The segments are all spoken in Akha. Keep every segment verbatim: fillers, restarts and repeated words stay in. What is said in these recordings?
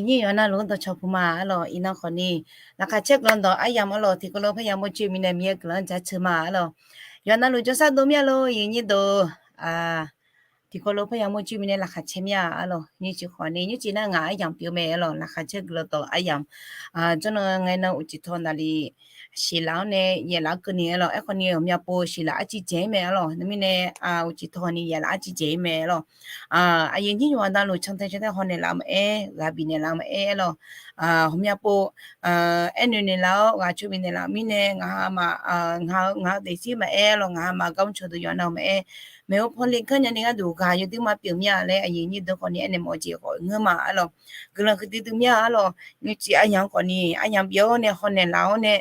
Nyir yawqha navluf-anr dawqcawq puq ma arlawq. Iqnan khawfni laqkhaq caer guiqlanq dawq aryamq arlawq, tiqkawv lof parya mawrjoe mirnae Miqyaer guiqlanq-anr jaceuq ma arlawq. Yawqha navluf jawrshar dov mir-a lor, iqnyir deuq tiqkawv lof parya mawrjoe mirnae laqkhaq caer mir-a arlawq. Nyiq ciq khawfni nyiq ciq nar ngaq aryamq pyeuf mae arlawq, laqkhaq caer guiqlanq dawq aryamq. Jawrnan ngae nan uqcif taw naqli siqlaf-awr nae yaeqlaf-awr keuvni arlawq. Aerkhawfni ghawqmya pov siqlaf arciv dzaeq-ir mae arlawq. Nmr mirnae uqcif taw ni yaeqlaf arciv dzaeq-ir mae arlawq. Aqyuif nyir yawqha navluf cantae cantae haw naeqlaf maqaer, ghaq bifnaeq laf maqaer arlawq. Ghawqmya pov aernoeq naeqlaf-awr ghaq coer bifnaeq laf mirnae ngaq ha ma, ngaq-eu daefzir maqaer arlawq, ngaq ha ma gar mr cawq deuq yawqha nav-eu maqaer, maeqhu pawle ganr nyani gharduq ghaq yawduir ma pyeuf mir-a laer aqyuif nyir deuq khawfni aernaeq mawf-eu jeq khawf ngeur ma arlawq. Guiqlanq huiqdui dui mir-a arlawq. Nyiq ciq aryamq khawfni aryamq bif-awr nae haw naeqlaf-awr nae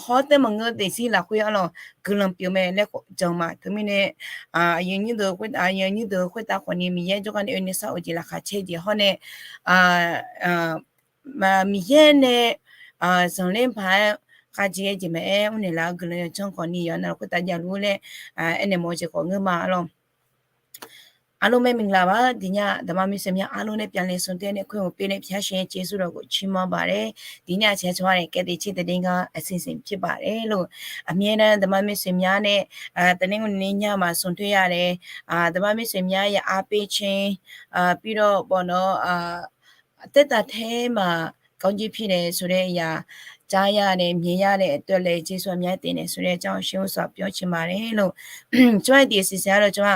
hawr taer maqngeur daefzir lafkhoer arlawq guiqlanq pyeuf mae laer khawf jan ma. Teumirnae aqyuif nyir deuq khoertav khawfni Miqyaer jawrgar nae oeni sar-euq jeq laqkhaq caer jeq hawr nae Miqyaer nae zanqler paq-aer khavjeq-aer jeq maqaer, mrnaeq laf-eu guiqlanq yawqcanr khawfni yawqha navluf khoertav javluf laer aernaeq mawf-eu jeq khawf ngeur ma arlawq. Aqlmq mae maqlaq-a. Tiqnyaf daqma miqsoeq mya arlmq nae pyav le smq tae nae khoer-euq pyeuf nae pyar shae jeqsur dawq khawf cir ma baq laer, tiqnyaf aqcawq-aer cawba nae kaev te tser teude gar အစီအစဉ်ဖြစ်ပါတယ်လို့ aqmyaer nar daqma miqsoeq mya nae တနင်္ဂနွေညမှာ ဆုံတွေ့ရတယ်. Daqma miqsoeq mya ya အားပေးခြင်း ပြီးတော့ ပေါ့နော် သက်တာထဲမှာ ကောင်းကြီးဖြစ်တယ်ဆိုတဲ့အရာ ကြားရတဲ့ မြင်ရတဲ့အတွက်လည်း ကျေးဇူးအများတင်တယ်ဆိုတဲ့အကြောင်း ရှင်းဥစွာပြောချင်ပါတယ်လို့ ကျမရဲ့ ဒီအစီအစဉ်ကတော့ ကျမ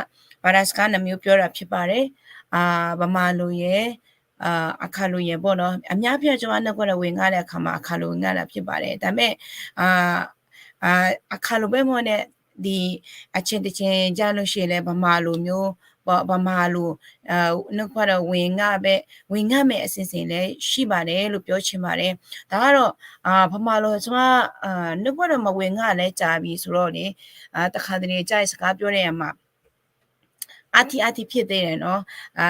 ဘာသာစကားနှစ်မျိုးပြောတာဖြစ်ပါတယ်။ အာ၊ ဗမာလိုရယ်၊ အာ၊ အခါလိုရယ်ပေါ့နော်။ အများအားဖြင့် ကျမနှုတ်ကပတ်တော်ဝင်ငှတဲ့အခါမှာ အခါလိုဝင်ငှတာဖြစ်ပါတယ်။ ဒါပေမဲ့၊ အာ၊ အာ၊ အခါလိုပဲမဟုတ်နဲ့ ဒီအချိန်တစ်ချိန်ကျလို့ရှိရင်လည်း ဗမာလိုမျိုးပေါ့၊ ဗမာလို၊ အာ၊ နှုတ်ကပတ်တော်ဝင်ငှပဲ၊ ဝင်ငှမဲ့အစီအစဉ်လည်းရှိပါတယ်လို့ ပြောချင်ပါတယ်။ ဒါကတော့၊ အာ၊ ဗမာလို ကျမ၊ အာ၊ နှုတ်ကပတ်တော်မဝင်ငှလည်းကြာပြီဆိုတော့လေ၊ အာ၊ တခါတလေကျရင် စကားပြောတဲ့နေရာမှာ အားထီးအားထီးဖြစ်သေးတယ်နော်။ အာ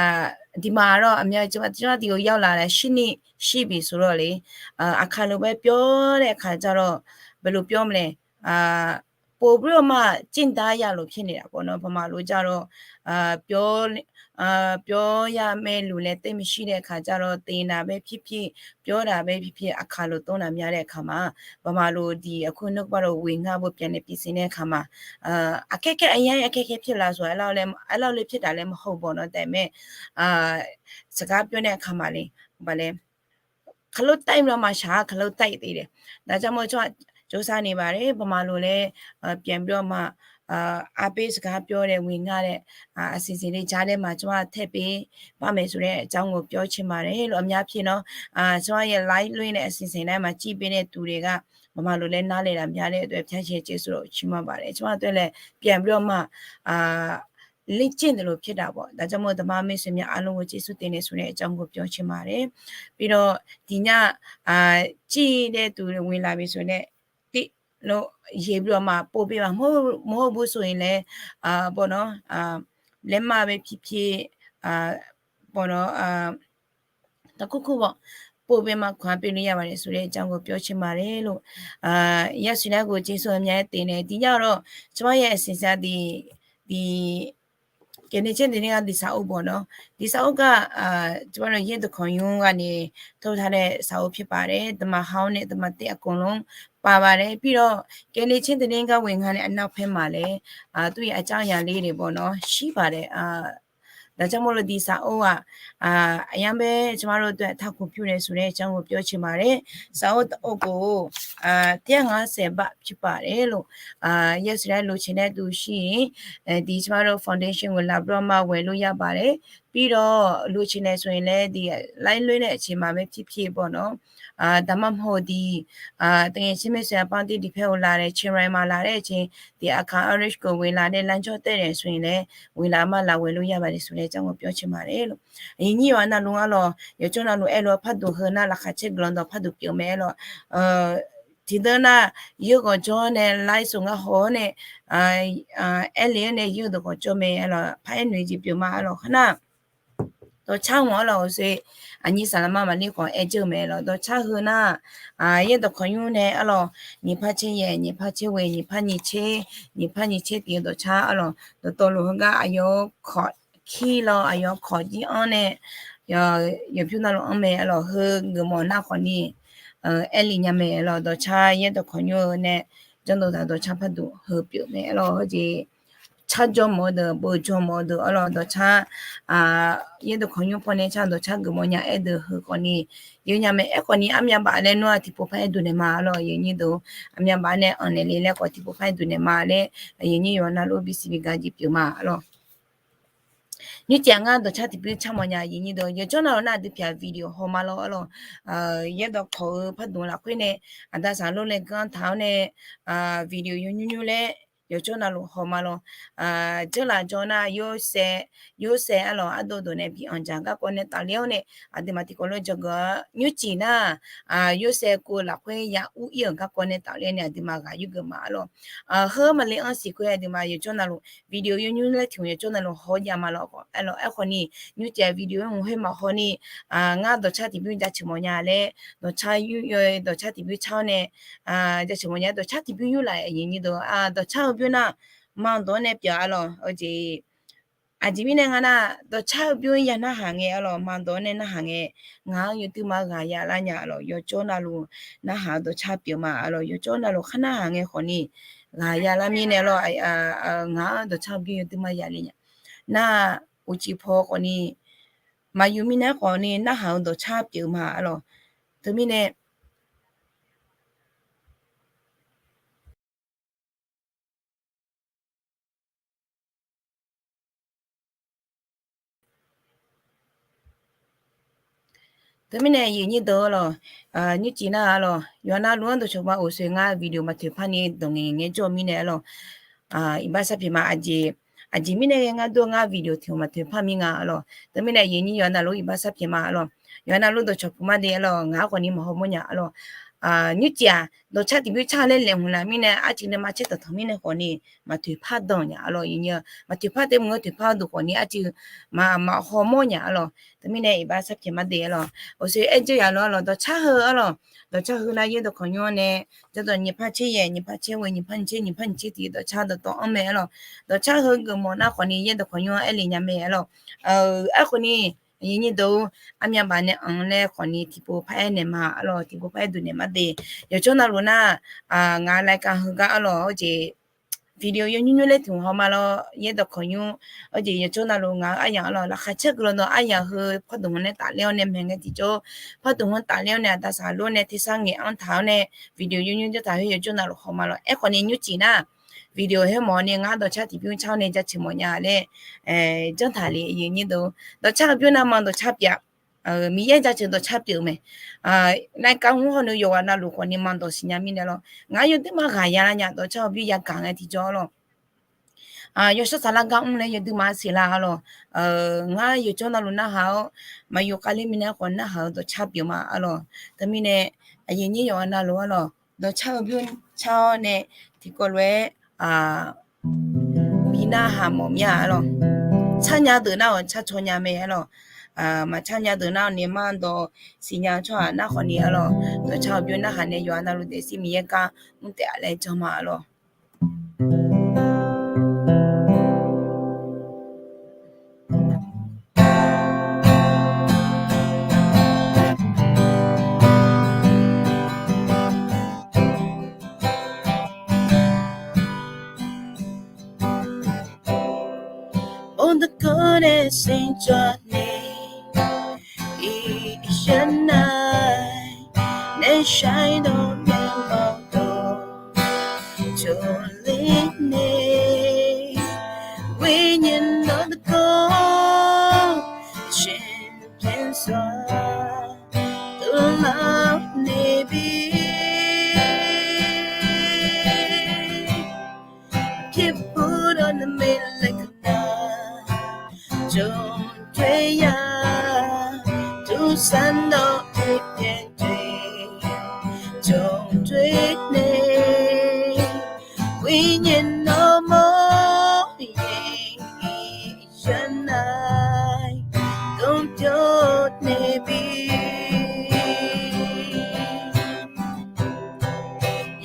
၊ ဒီမှာတော့ အများကြီး ကျမ၊ ကျမဒီကိုရောက်လာတာ ရှစ်နှစ်ရှိပြီဆိုတော့လေ၊ အာ၊ အခါလိုပဲပြောတဲ့အခါကျတော့ ဘယ်လိုပြောမလဲ၊ အာ၊ ပိုပြီးတော့မှ ကျင့်သားရလို့ဖြစ်နေတာပေါ့နော်။ ဗမာလိုကျတော့၊ အာ၊ ပြော၊ အာ၊ ပြောရမယ့်လူလည်းသိပ်မရှိတဲ့အခါကျတော့ သင်တာပဲဖြစ်ဖြစ်၊ ပြောတာပဲဖြစ်ဖြစ် အခါလိုသုံးတာများတဲ့အခါမှာ ဗမာလို ဒီအခုနှုတ်ကပတ်တော်ဝင်ငှဖို့ ပြန်လည်ပြင်ဆင်တဲ့အခါမှာ အာ၊ အခက်အခဲ၊ အရမ်းအခက်အခဲဖြစ်လာဆို အဲ့လောက်လည်း၊ အဲ့လောက်လည်းဖြစ်တာလည်းမဟုတ်ဘူးပေါ့နော်။ ဒါပေမဲ့၊ အာ၊ စကားပြောတဲ့အခါမှာလေ၊ ဘာလဲ၊ ခလုတ်တိုက်ပြီးတော့မှ ဆရာက ခလုတ်တိုက်သေးတယ်။ ဒါကြောင့်မို့ ကျမ ကြိုးစားနေပါတယ်။ ဗမာလိုလည်း၊ အာ၊ ပြန်ပြီးတော့မှ၊ အာ၊ အားပေးစကားပြောတဲ့ ဝင်ငှတဲ့၊ အာ၊ အစီအစဉ်လေး ကြားထဲမှာ ကျမထည့်ပေးပါမယ်ဆိုတဲ့အကြောင်းကို ပြောချင်ပါတယ်လို့ အများအားဖြင့်နော်၊ အာ၊ ကျမရဲ့ live လွှင့်တဲ့အစီအစဉ်တိုင်းမှာ ကြည့်ပေးတဲ့သူတွေက ဗမာလိုလည်း နားလည်တာများတဲ့အတွက် ဖျားရှင်ကျေးဇူးတော်ကို ချီးမွမ်းပါတယ်။ ကျမအတွက်လည်း ပြန်ပြီးတော့မှ၊ အာ၊ လေ့ကျင့်သလိုဖြစ်တာပေါ့။ ဒါကြောင့်မို့ ဓမ္မမိတ်ဆွေများအားလုံးကို ကျေးဇူးတင်တယ်ဆိုတဲ့အကြောင်းကို ပြောချင်ပါတယ်။ ပြီးတော့၊ ဒီည၊ အာ၊ ကြည့်တဲ့သူတွေ ဝင်လာပြီဆိုရင်လည်း တစ်လို့ ရေးပြီးတော့မှ ပို့ပေးပါ။ မဟုတ်၊ မဟုတ်ဘူးဆိုရင်လည်း၊ အာ၊ ပေါ့နော်၊ အာ၊ လက်မှတ်ပဲဖြစ်ဖြစ်၊ အာ၊ ပေါ့နော်၊ အာ၊ တစ်ခုခုပေါ့၊ ပို့ပေးမှ ခွင့်ပြုလို့ရပါတယ်ဆိုတဲ့အကြောင်းကို ပြောချင်ပါတယ်လို့၊ အာ၊ ရရှိတဲ့ကို ကျေးဇူးအများကြီးတင်တယ်။ ဒီညတော့ ကျမရဲ့ အစီအစဉ်ဒီ၊ ဒီ ကယ်တင်ခြင်း သီတင်းက ဒီစာအုပ်ပေါ့နော်။ ဒီစာအုပ်က၊ အာ၊ ကျမတို့ ယင်းတခွန်ရုံးကနေ ထုတ်ထားတဲ့စာအုပ်ဖြစ်ပါတယ်။ ဓမ္မဟောင်းနဲ့ ဓမ္မသစ်အကုန်လုံးပါပါတယ်။ ပြီးတော့၊ ကယ်တင်ခြင်း သီတင်းက ဝင်ငှားတဲ့ အနောက်ဖက်မှာလည်း၊ အာ၊ သူ့ရဲ့အကြောင်းအရာလေးတွေပေါ့နော်၊ ရှိပါတယ်။ အာ၊ ဒါကြောင့်မို့လို့ ဒီစာအုပ်ဟာ၊ အာ၊ အရမ်းပဲ ကျမတို့အတွက် အထောက်အကူပြုတယ်ဆိုတဲ့အကြောင်းကို ပြောချင်ပါတယ်။ စာအုပ်တစ်အုပ်ကို၊ အာ၊ တစ်ရာငါးဆယ်ဘတ်ဖြစ်ပါတယ်လို့၊ အာ၊ ရက်စက်လိုချင်တဲ့သူရှိရင်၊ အဲဒီ ကျမတို့ foundation ကို လာပြီးတော့မှ ဝယ်လို့ရပါတယ်။ ပြီးတော့၊ လိုချင်တယ်ဆိုရင်လည်း ဒီ live လွှင့်တဲ့အချိန်မှာပဲဖြစ်ဖြစ်ပေါ့နော်၊ အာ၊ ဒါမှမဟုတ် ဒီ၊ အာ၊ သူငယ်ချင်းမိတ်ဆွေအပေါင်းအသင်း ဒီဘက်ကိုလာတယ်၊ ချင်းရိုင်မှာလာတဲ့အချိန် ဒီအခါ Orange ကို ဝင်လာတဲ့ လမ်းကြောင်းတက်တယ်ဆိုရင်လည်း ဝင်လာမှ လာဝယ်လို့ရပါတယ်ဆိုတဲ့အကြောင်းကို ပြောချင်ပါတယ်လို့။ ညီညီပါ နောက်လုံးအားလုံး ရုပ်ကြောင်း နောက်လုံး အဲ့လို ဖတ်သူ ဟိုနား လခါချစ် ကလွန်တော် ဖတ်သူ ပြုံးမယ်လို့၊ အာ၊ ဒီတနား ရုပ်ကို ကျော်နဲ့ လိုက်ဆိုငါဟောနဲ့၊ အာ၊ အာ၊ အဲ့လေနဲ့ ရုပ်ကို ကျော်မယ်လို့ ဖတ်အဲ့နွေကြီး ပြုံးမှာလို့ ခဏ ဒေါ်ချောင်းဝေါ်လို့ ဆို အညီ စာလမ မလေးခွန် အဲကျုံမယ်လို့ ဒေါ်ချောင်း ဟိုနား၊ အာ၊ ရုပ်တခွန်ယူနဲ့ အဲ့လို ညီဖတ်ချင်းရဲ့ ညီဖတ်ချင်းဝေ ညီဖတ်ညီချင်း ညီဖတ်ညီချင်း တီ ဒေါ်ချောင်း အဲ့လို ဒေါ်တော်လို ဟိုက အယောခေါ် ခံလို့ အယောခေါ်ကြီးအောင်နဲ့ yawqpyur navluf-anr mae arlawq. Heu geufmawf nar khawfni aerlef nya mae arlawq. Dawqcar yaerdawq kawqnymr-eu nae janrdov taq dawqcar parduq heu pyeuf mae arlawq. Heujeq carjawr mawf-eu deuq, beuqjawr mawf-eu deuq arlawq, dawqcar yaerdawq kawqnymr pawnae car dawqcar geufmawf nya aer deuq heu khawfni yawnya mae. Aerkhawfni armyav baf laer nawr-aq tiqpov par aerduq naeq ma arlawq. Aqyuif aqnyir deuq, armyav baf nae anqnaeq le laer khawf tiqpov par aerduq naeq ma laer aqyuif aqnyir yawqha navluf bisiq bigaq jeq pyeuf ma arlawq. Nymrcif-aq ngar dawqcar tiqbymr car mawf nya aqyuif aqnyir deuq, yawqjawr navluf nar aqdui pyaq video haw ma lawr arlawq. Yaerdawq kawq-eu pardmq lafkhoer nae aqda saqlor nae ganr taq-awr nae video yawnymr nymr laer yawqjawr navluf haw ma lawr. Dzeurlaf jawr nar yorsaev, yorsaev arlawq, ardov dawq nae bi anqdzaq garkawv nae tafler-awr nae aqduimaf tiqkawv lof-aer jawrgeuf-awr nymrcif nar yorsaev kov-eu lafkhoer ya ur ir-euq garkawv nae tafler nae aqduimaf ghaq yurgeuf ma arlawq. Heu maqle-anr siqkhoer aqduimaf yawqjawr navluf video yawnymr laer tiq hmq yawqjawr navluf haw jav ma lawr arlawq. Aerkhawfni nymrcif video-anr hmq khoer maqhaw ni ngar dawqcar tiqbymr jaceuq mawf nya laer dawqcar yur, dawqcar tiqbymr car-awr nae jaceuq mawf nya dawqcar tiqbymr yur laf aqyuif aqnyir deuq, dawqcar heubymr nar mandawq-anr nae pyeuf arlawq. Aqjeq mirnae nga nar dawqcar heubymr ya narhaq ngae arlawq, mandawq-anr nae narhaq ngae ngaq-anr yawduima ghaq ya lar nya arlawq. Yawqjawr navluf narhaq-eu dawqcar pyeuf ma arlawq. Yawqjawr navluf khar narhaq ngae khawfni ghaq ya lar mirnae arlawq, ngaq-anr dawqcar heubymr yawduima ya le nya nar uqcif paw khawfni maqyuf mirnae khawfni narhaq-eu dawqcar pyeuf ma arlawq. Teumirnae Teumirnae aqyuif aqnyir deuq arlawq, nymrcif nar arlawq, yawqha navluf-anr dawqcawq ma oqsoeq ngar video maqtoeq par ni dawq ngaeq ngae jawr-eu mirnae arlawq. Iqbax sharpyaeq ma aqjeq, aqjeq mirnae ghae ngar dur-eu ngar video tiq hmq maqtoeq par mir nga arlawq. Teumirnae aqyuif aqnyir yawqha navluf iqbax sharpyaeq ma arlawq. Yawqha navluf dawqcawq puq mar de arlawq, ngaq-anr khawfni maqhaw mawr nya arlawq. Nymrcif-aq dawqcar tiqbymr car laer laeqhmq laf mirnae arcuiv nae ma caer tanqtanq mirnae khawfni maqtoeq par danq nya arlawq. Maqtoeq par taef mq-eu toeq par-eu duq khawfni arcuiv maqhaw mawr nya arlawq. Teumirnae iqbax sharpyaeq mar de arlawq. Oqsoeq aer dzeur yaf lof arlawq, dawqcar heu arlawq. Dawqcar heu nar yaerdawq kawqnymr-anr nae jadawq nyiq par tser yaeq, nyiq par tser ghoe, nyiq par nyiq tser, nyiq par nyiq tser tiq dawqcar dawqtawv-anr mae arlawq. Dawqcar heu geufmawf nar khawfni yaerdawq kawqnymr-anr aerlef nya mae arlawq. Aerkhawfni aqyuif aqnyir deuq, armyav baf nae anq laer khawfni tiqpov par aer naeq ma arlawq, tiqpov par aer duq naeq mar de. Yawqjawr navluf nar ngaq รายการ heugar arlawq, heujeq video yawnymr nymr laer tiq hmq haw ma lawr, yaerdawq kawqnymr. Heujeq yawqjawr navluf ngaq-euq aryamq arlawq, laqkhaq caer guiqlanq dawq aryamq heu pardmq-anr nae tafler-awr nae maeqngae tiqjawr, pardmq-anr tafler-awr nae aqda saqlor nae tersar ngaeq-anr taq-awr nae video yawnymr janr taq khoer yawqjawr navluf haw ma lawr. Aerkhawfni nymrcif nar video khoer mawf-awr nae ngar dawqcar tiqbymr car-awr nae jaceuq mawf nya laer janr taq le aqyuif aqnyir deuq. Dawqcar heubymr nar ma dawqcar pyeuf-a. Miqyaer jaceuq dawqcar pyeuf mae. รายการ mr hawnui yawqghaq navluf khawfni ma dawq siqnya mirnae lawr, ngaq-anr yawduima ghaq ya lar nya dawqcar heubymr yagaq ngae tiqjawr lawr. Yawshawr saflar gar mr laer yawduima siqlar arlawq. Ngar yawqjawr navluf narhaq-awr maqyuf khavler mirnae khawf narhaq-eu dawqcar pyeuf ma arlawq. Teumirnae aqyuif aqnyir yawqghaq navluf arlawq, dawqcar heubymr car-awr nae tiqkawv lof-aer bi narhaq mawf mir-a arlawq. Carnya deuq nar-awq carcaw nya mae arlawq. Maqcarnya deuq nar-awq nae ma dawq siqnya-eu tsawrhaq nar khawfni arlawq, dawqcar heubymr narhaq nae yawqghaq navluf daefzir Miqyaer gar mr taef-a laer janr ma arlawq. Or dawqkawq nae siqcawv nae iqshar nar, nae shardawq nae mawqdawq cawqler nae, วิญญาณ dawqkawq แผ่นดินสั่น tuvlar nae bi, tiqpov dawq nae maeqlaeq keuv nar, jawrdoer ya, tursar nawr-eu pyaeqdoe, jawrdoer nae, วิญญาณ nawmaf-anr yaeq iqshar nar, dawqpyawr nae bi,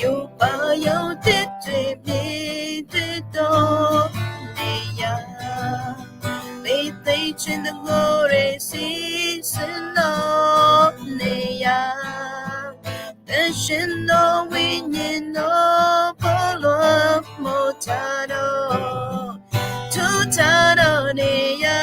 yawqpaq yawq taedzae bi doerdawq nae ya, ไม่ได้เช่นดังโง่เรศรี Shinno ဝိညာဉ်တော် ဖုံးလွှမ်းမိုးထားတော့ ထူးခြားသောနေရာ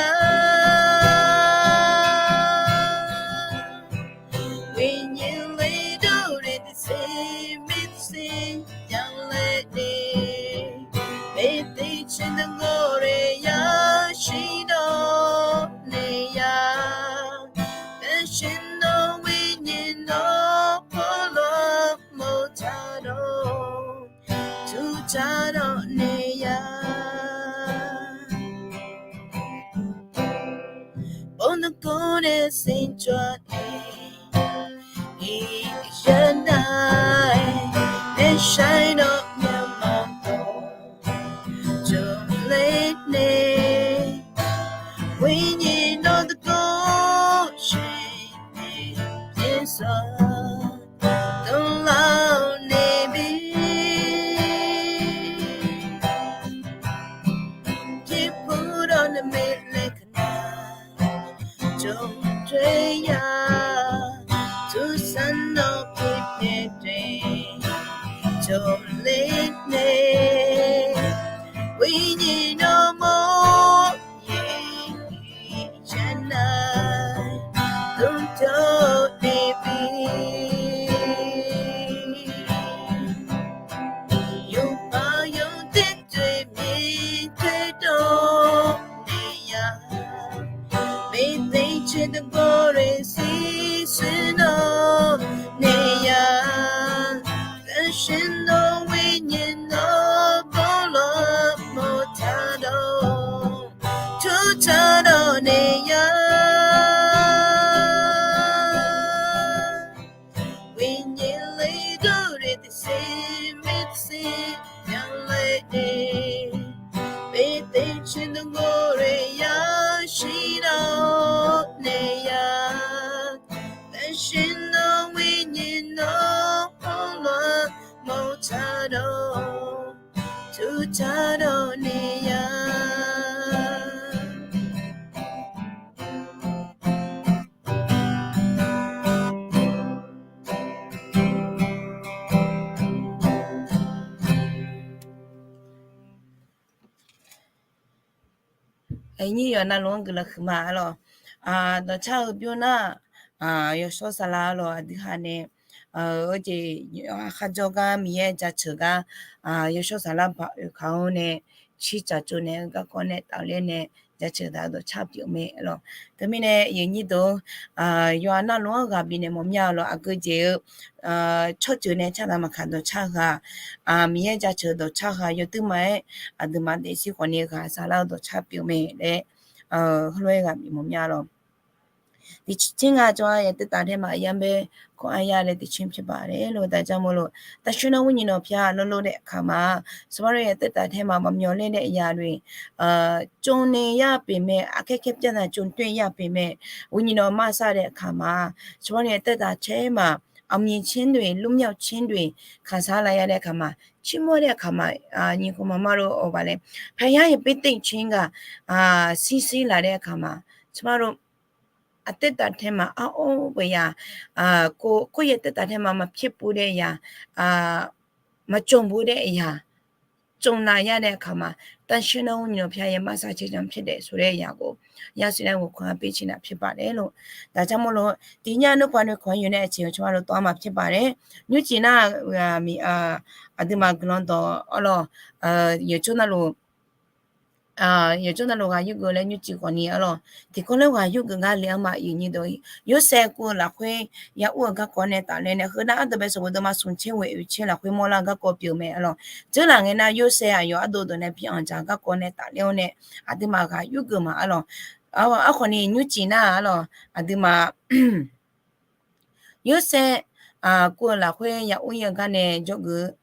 ဝိညာဉ်လေးတို့ရဲ့ တစ်ဆင့်ပြီးတစ်ဆင့် ပြောင်းလဲနေ ပေးသည့် ခြင်းသင်္ဃော်တွေ ရရှိသောနေရာ သန့်ရှင်းသောဝိညာဉ်တော် ဖုံးလွှမ်းမိုးထားတော့ ထူးခြားသောနေရာ ပုံသဏ္ဍာန်နဲ့ စင်ကြွနေ ဒီအရပ်၌ နက်ရှိုင်းသောမျက်မှောက်တော် ကြုံလင့်နေ ဝိညာဉ်တော်သခင်ရှိနေ ပြည့်စုံလုံလောက်နေပြီ ဖြစ်ဘူးသော နိမိတ်လက္ခဏာ ကြုံတွေ့ရာ ထူးဆန်းသော ဖြစ်ရပ်တွေ ကြုံလင့်နေ ဝိညာဉ်တော် မုန်တိုင်း ရန်နိုင် တုန်လှုပ်နေပြီ ယုံမှန်ယုံသင့် တွေ့မြင်တွေ့တော့နေရာ ပေးသည့် ခြင်းသင်္ဃော်တွေ စီးဆင်းသောနေရာ သန့်ရှင်းသောဝိညာဉ်တော် ဖုံးလွှမ်းမိုးထားတော့ ထူးခြားသောနေရာ ဝိညာဉ်လေးတို့ရဲ့ တစ်ဆင့်ပြီးတစ်ဆင့် ပြောင်းလဲနေ ပေးသည့် ခြင်းသင်္ဃော်တွေ ရရှိသောနေရာ သန့်ရှင်းသောဝိညာဉ်တော် ဖုံးလွှမ်းမိုးထားတော့ ထူးခြားသောနေရာ Aqnyir yawqha navluf-anr guiqlanq huiqma arlawq. Dawqcar-eu bymr nar, yawshawr saflar arlawq, aqdui ha nae, jeq, kharjawr gar Miqyaer jaceuq gar, yawshawr saflar baoq oeq kaq-anr nae, cirtsaq tsov naeq-eu garkawv nae tafler nae jaceuq taq-eu dawqcar pyeuf mae arlawq. Teumirnae aqyuif aqnyir deuq, yawqha navluf-anr ghaq bifnaeq mawf mya arlawq, aqgeu jeq-eu tsawrjeuq nae carghaq maqkaq dawqcar ghaq, Miqyaer jaceuq dawqcar ghaq yawduirma-aer, aqduimaf daefzir khawfni ghaq saflar-eu dawqcar pyeuf mae laer, heulof-aer ghaq bif mawf mya arlawq. Tiqcir nga cawv-a yaeq tersaf taerma yar bae kawq-ar yar laer tiqcir pyur baq laer lof daq jar mawrluf, သန့်ရှင်းသောဝိညာဉ်တော်ဘုရား lor lor daef kaq ma. Saqmar lof yaeq tersaf taerma maqmyawf ler daef ya lof-e, ကြုံနေရပေမဲ့ အခက်အခဲပြဿနာ ကြုံတွေ့ရပေမဲ့ ဝိညာဉ်တော် မစတဲ့အခါမှာ ကျမတို့ရဲ့ သက်တာထဲမှာ အောင်မြင်ခြင်းတွေ လွတ်မြောက်ခြင်းတွေ ခံစားလာရတဲ့အခါမှာ ချီးမွမ်းတဲ့အခါမှာ ညီအစ်ကို မမတို့ ဟောပါလေ ဘုရားရဲ့ ပေးသင့်ခြင်းက စီးဆင်းလာတဲ့အခါမှာ ကျမတို့ အသက်တာထဲမှာ အံ့ဩဖွယ်ရာ ကိုယ့်ရဲ့ သက်တာထဲမှာ မဖြစ်ဘူးတဲ့ရာ မကြုံဘူးတဲ့အရာ ကြုံလာရတဲ့အခါမှာ သန့်ရှင်းသောဝိညာဉ်တော်ဘုရားရဲ့ မစခြင်းကြောင့် ဖြစ်တယ်ဆိုတဲ့အရာကို ရရှိနိုင်ဖို့ ခွင့်အားပေးခြင်းသာ ဖြစ်ပါတယ်လို့။ ဒါကြောင့်မို့လို့ ဒီညနှုတ်ကပတ်တော် ခွင့်ယူတဲ့အချိန်ကို ကျမတို့ သွားမှာဖြစ်ပါတယ်။ နွံ့ကျီၣ်နာ် aqduimaf guiqlanq dawq arlawq, yawqjawr navluf, yawqjawr navluf ghaq yurgeuf laer nymrcif khawfni arlawq, tiqkawv laer ghaq yurgeuf gar le-anr ma. Aqyuif aqnyir deuq, Yorsaev kuv-eu lafkhoer ya ur-eu garkawv nae tafler nae, heu nar ardeuv bae sanqbof deuvma smq tser ghoeq oeq tser lafkhoer mawrlar-eu garkawv pyeuf mae arlawq. Dzeurlaf ngae nar, Yorsaev aqyawf ardeuv deuq nae bi anqdzaq garkawv nae tafler-awr nae, aqduimaf ghaq yurgeuf ma arlawq. Aerkhawfni nymrcif nar arlawq, aqduimaf Yorsaev kuv-eu lafkhoer ya ur-ir-eu gar nae jawrgeuf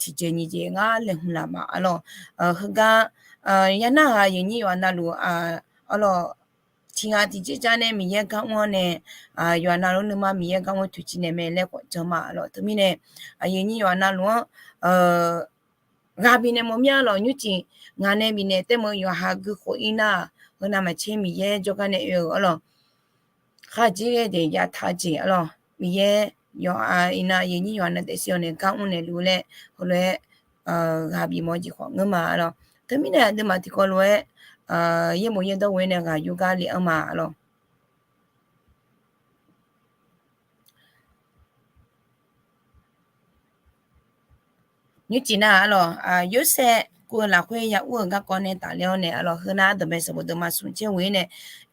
tiqjeq nyiq jeq ngar laeqhmq laf ma arlawq. Heugar ya narhaq aqyuif aqnyir yawqha navluf arlawq, tiq ghaq tiqjeq jar nae Miqyaer gar mr-awr nae, yawqha navluf nuima Miqyaer gar mr toeqciv naeq mae laer khawf jan ma arlawq. Teumirnae aqyuif aqnyir yawqha navluf-anr ghaq bifnaeq mawf mya arlawq. Nymrcif ngaq nae bifnaeq taef-aer yawqha gui khof-ir nar, heu navmaqtser Miqyaer jawrgar nae oe-euq arlawq. Khar jir ghae jeq ya taq-eu jeq arlawq, Miqyaer yawqha iqnan aqyuif nyir yawqha nae daefzir-awr nae gar mrnaeq luf laer heulof-aer ghaq bifmawf-eu jeq khawf ngeur ma arlawq. Teumirnae aqduimaf tiqkawv lof-aer yaerbof yaerdawr ghoe-aer nae ghaq yur gar le-anr ma arlawq. Nymrcif nar arlawq, Yorsaev kuv-eu lafkhoer ya ur-eu garkawv nae tafler-awr nae arlawq, heu nar dawqmaeq sanqbof deuq ma smq caer ghoe-aer nae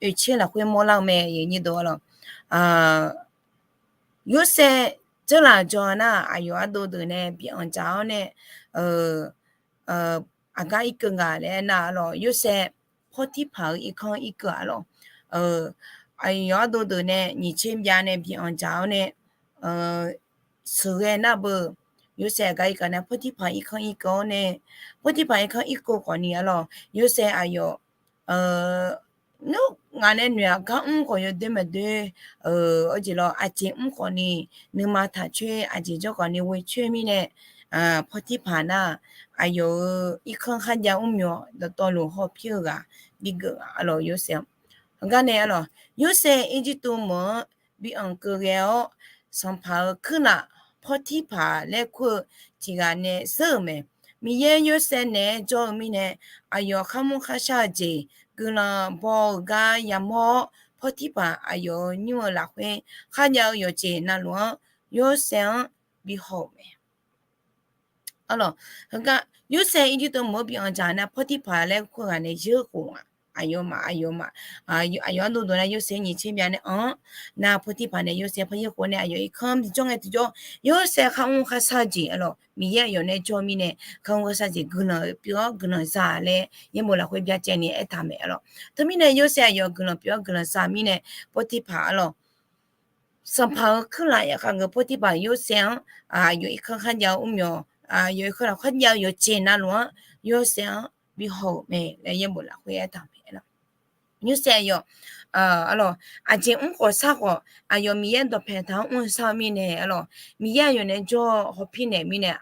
oeq caer lafkhoer mawrlar-eu mae, aqyuif nyir deuq arlawq. Yorsaev dzeurlaf jawr-a nar, aqyawf ardov deuq nae bi anqdzaq-awr nae aqgar irkeuv nga laer aernar arlawq, Yorsaev Pawrtirpaq-eu irkanr irkeuv arlawq. Aqyawf ardov deuq nae nyiq tser byav nae bi anqdzaq-awr nae sheuqghae nar beu, Yorsaev aqgar irkeuv nar Pawrtirpaq irkanr irkeuv-awr nae, Pawrtirpaq irkanr irkeuv khawfni arlawq, Yorsaev aqyawf nymr ngaq nae noeq-aq gar mr khawf yawdoer maqdoer, awr jeq lawr aqjeq mr khawfni, nuima taqcoer aqjeq jawr khawfni ghoe coer mirnae, Pawrtirpaq nar aqyawf-euq irkanr kharjav mrmyawf dawqtawvluf hawpir-eu ghaq bigeuf nga arlawq Yorsaev-anr. Heugar nae arlawq, Yorsaev Irjirtuv meuq-anr bi anq keuv ghae-awr, sanqpaq-euq kuirlaf Pawrtirpaq laer kur-eu tiq ghaq nae zeur-euq mae. Miqyaer Yorsaev naeq-aer jawr-eu mirnae, aqyawf kharmr kharshar-eu jeq guiqlanq baw-eu gar yamawr-awr, Pawrtirpaq aqyawf-euq nymr-eu lafkhoer kharjav-eu yawqjeq navluf-anr Yorsaev-anr bihaw-euq mae. Arlawq, heugar Yorsaev Irjirtuv meuq-anr bi anqdzaq nar Pawrtirpaq laer kur-eu ghaq nae zeur khof-aq, aqyawfmaf aqyawfmaf aqyawf ardov deuq nar Yorsaev nyiq tser byav nae anq-anr nar Pawrtirpaq nae Yorsaev par yaer khof nae aqyawf irkanr-anr bijawr ngae tiqjawr, Yorsaev kharmr kharshar-eu jeq arlawq, Miqyaer aqyawf nae jawr mirnae kharmr kharshar-eu jeq guiqlanq pyeuf-awr guiqlanq za laer yaerbof lafkhoer byacaevni aertaq mae arlawq. Teumirnae Yorsaev aqyawf guiqlanq pyeuf-awr guiqlanq za mirnae Pawrtirpaq arlawq, sanqpaq-euq kuirlaf yaqkhav geuf Pawrtirpaq Yorsaev-anr aqyawf irkanr kharjav-eu mrmyawf, aqyawf irkanr lafkhoer kharjav-eu yawqjeq navluf-anr Yorsaev-anr bihaw-euq mae laer yaerbof lafkhoer aertaq mae arlawq. Yorsaev aqyawf arlawq, aqjeq mr khawf sar khawf aqyawf Miqyaer dawqpaeq taq-anr mr-eu sar-eu mirnae arlawq, Miqyaer aqyawf nae jawr-awr hawpir naeq mirnae,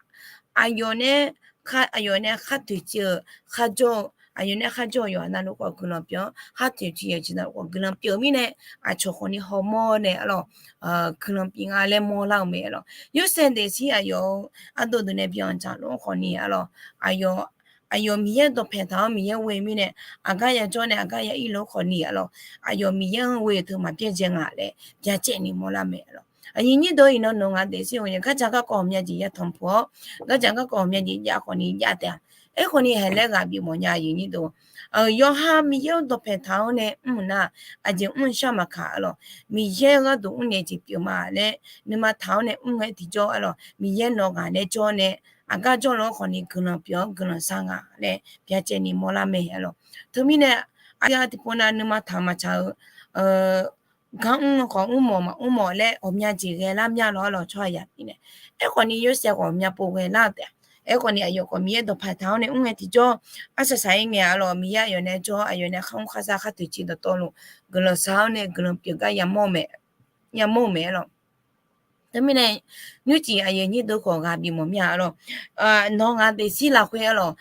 aqyawf nae aqyawf nae khar toeqciv-eu kharjawr-eu, aqyawf nae kharjawr-eu yawqha navluf khawf guiqlanq pyeuf-awr khar toeqciv yawqjeq navluf khawf guiqlanq pyeuf-eu mirnae, aqcawq khawfni hawmawr nae arlawq, guiqlanq pyeuf nga laer mawrlar-eu mae arlawq. Yorsaev daefzir aqyawf-euq ardov deuq nae bi anqdzaq lof-anr khawfni arlawq, aqyawf Miqyaer dawqpaeq taq-awr Miqyaer ghoe mirnae, aqgar yajawr nae aqgar ya ir lof-anr khawfni arlawq, aqyawf Miqyaer-anr ghoe-eu teu maqbyaerdzae nga laer byacaevni mawrlar mae arlawq. Aqyuif nyir deuq iqnan nawq ngaq daefzir-eu gardzaq garkawv ghawqmya jeq ya tanqpuq-awr, gardzaq garkawv ghawqmya jeq jav khawfni jav taef-a. Aerkhawfni haeq laer ghaq bif mawf nya aqyuif nyir deuq, yawqha Miqyaer-anr dawqpaeq taq-awr nae mr-euq nar, aqjeq mr-eu shar maqkaq arlawq, Miqyaer gharduq mrnaeq jeq pyeuf ma laer nuima taq-awr nae mr ngae tiqjawr arlawq, Miqyaer nawq ghaq nae jawr nae aqgar jawrluf-anr khawfni guiqlanq pyeuf-awr guiqlanq za nga laer byacaevni mawrlar mae arlawq. Teumirnae aqyawf tiqpov nav nuima taq maqtsaq-eu gar mr khawf mrmawf maqmr mawf laer ghawqmya jeq ghae lar mya lawr arlawq tsawrhaq yaq pyeuf nae. Aerkhawfni Yorsaev ghawqmya pov ghae lar-eu taef-a. Aerkhawfni aqyawf khawf Miqyaer dawqpaeq taq-awr nae mr ngae tiqjawr, arsaq saq-ir ngae arlawq, Miqyaer aqyawf nae jawr-awr aqyawf nae kharmr kharshar khar toeqciv dawqtawvluf guiqlanq za-awr nae guiqlanq pyeuf gar yamawr-eu mae arlawq. Teumirnae nymrcif aqyuif nyir deuq khawf ghaq bif mawf mya arlawq. Nawq ngaq daefzir lafkhoer arlawq,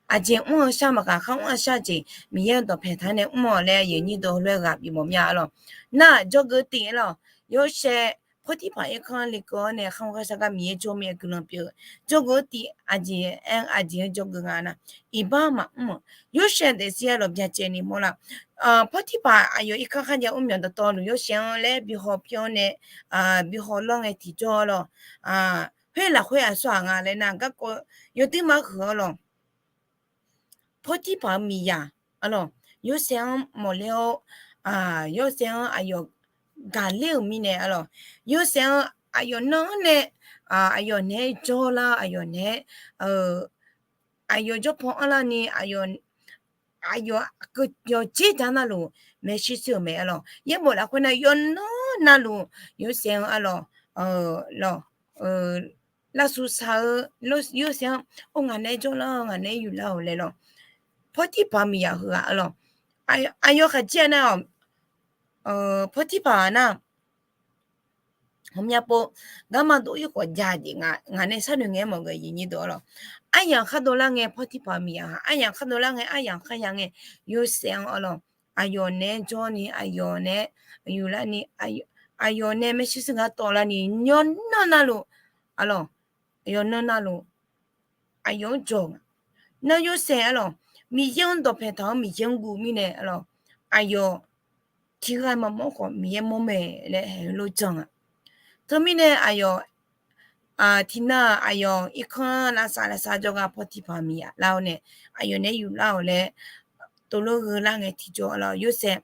aqjeq mr-eu shar maqkaq khar mr-eu shar jeq Miqyaer-anr dawqpaeq taq-awr nae mr-awq laer aqyuif nyir deuq lof-aer ghaq bif mawf mya arlawq. Nar jawrgeuf tiv arlawq, Yorsaev Pawrtirpaq irkanr lekeuv-awr nae kharmr kharshar gar Miqyaer jawr mae guiqlanq pyeuf-eu jawrgeuf tiv aqjeq aer aqjeq-anr jawrgeuf nga nar, iqbax maqmr-euq Yorsaev daefzir arlawq byacaevni mawrlar. Pawrtirpaq aqyawf irkanr kharjav mrmyawf dawqtawvluf Yorsaev-anr laer bihaw pyeuf-awr nae bihaw lawr ngae tiqjawr arlawq, khoer lafkhoer aqsur aq nga laer nar garkawv yawduir mar huiq arlawq. Pawrtirpaq-eu miqyaq arlawq, Yorsaev-anr mawqler-awr, Yorsaev-anr aqyawf gaqler-euq mirnae arlawq, Yorsaev-anr aqyawf nan-anr nae aqyawf naeq-aer jawrlar-awr aqyawf naeq-aer aqyawf jawrpaw anrlar ni aqyawf aqyawf keuv yawqjeq jar navluf maershuir shuir-euq mae arlawq. Yaerbof lafkhoer nar yawqnan navluf Yorsaev-anr arlawq, lawq, lavsuq saq-eu Yorsaev-anr or ngaq naeq-aer jawrlar-awr ngaq naeq-aer yuflar-awq laer lawq. Pawrtirpaq miqyaq heughaq arlawq, aqyawf khaqdzer-a nar-awq, Pawrtirpaq nar ghawqmya pov garma dov-ir khawf jav jeq nga, ngaq nae sharnoeq ngae-aer mawf-eu aqyuif nyir deuq arlawq. Aryamq khar dovlar ngae Pawrtirpaq miqyaq-aq aryamq khar dovlar ngae aryamq khar ya ngae Yorsaev-anr arlawq, aqyawf naeq-aer jawr ni aqyawf naeq-aer yuflar ni aqyawf nae maershuir shuir gar tawvlar ni yawnar navluf, arlawq, yawnar navluf aqyawf-anr jawq nga. Nar Yorsaev arlawq, Miqyaer-anr dawqpae taq-awr Miqyaer-anr guv mirnae arlawq, aqyawf tiqghaq maqmawr khawf Miqyaer mawr mae laer haeq heulof jan nga. Teumirnae aqyawf tiqnan aqyawf irkanr lavsav lavsav jawrgar Pawrtirpaq miqyaq lar-awr nae aqyawf naeq-aer yuflar-awq laer tov lof gheu lar ngae tiqjawr arlawq, Yorsaev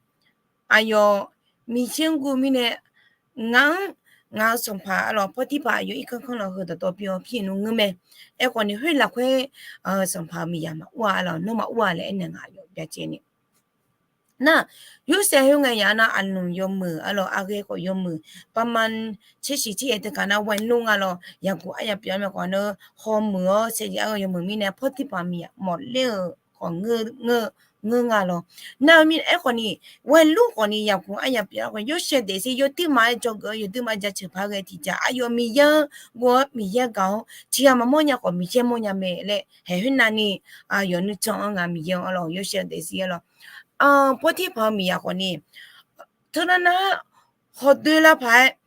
aqyawf Miqyaer-anr guv mirnae ngaq-anr, ngaq-euq sanqpaq arlawq Pawrtirpaq aqyawf irkanr kanr lawq heu dawqtawv pyeuf-awr pyeuf nmr ngeur mae. Aerkhawf ni khoer lafkhoer sanqpaq-euq miqyaq maqur-a arlawq, nawr maqur-a laer aernaeq nga aqyawf byacaevni. Nar, Yorsaev khoerngae yaf nar aqnmq yawmuiq arlawq, aqghae khawf yawmuiq, ประมาณ tser shiq tser yaeq teu kaq nar วัยรุ่น nga lawq, yaqguq aryaq pyeuf-awr mae khawf nar hawmuiq-awr saevdzeuf-aer yawmuiq mirnae Pawrtirpaq miqyaq mawfler-eu khawf ngeur nga lawq. Nar-eu mirnae aerkhawf ni วัยรุ่น khawf ni yaqguq aryaq pyeuf-awr khawf Yorsaev daefzir yawduirma-aer dzawgeuf-awr yawduirma jaceuq paq ghae tiqjaq aqyawf Miqyaer-anr guv-awr Miqyaer gaq-awr tiqghaq maqmawr nya khawf Miqyaer mawrnya mae laer haeq khoernav ni aqyawf nuijan-anr nga Miqyaer-anr arlawq, Yorsaev daefzir arlawq. Pawrtirpaq-eu miqyaq khawf ni teunar nar hawdoer lar paq-aer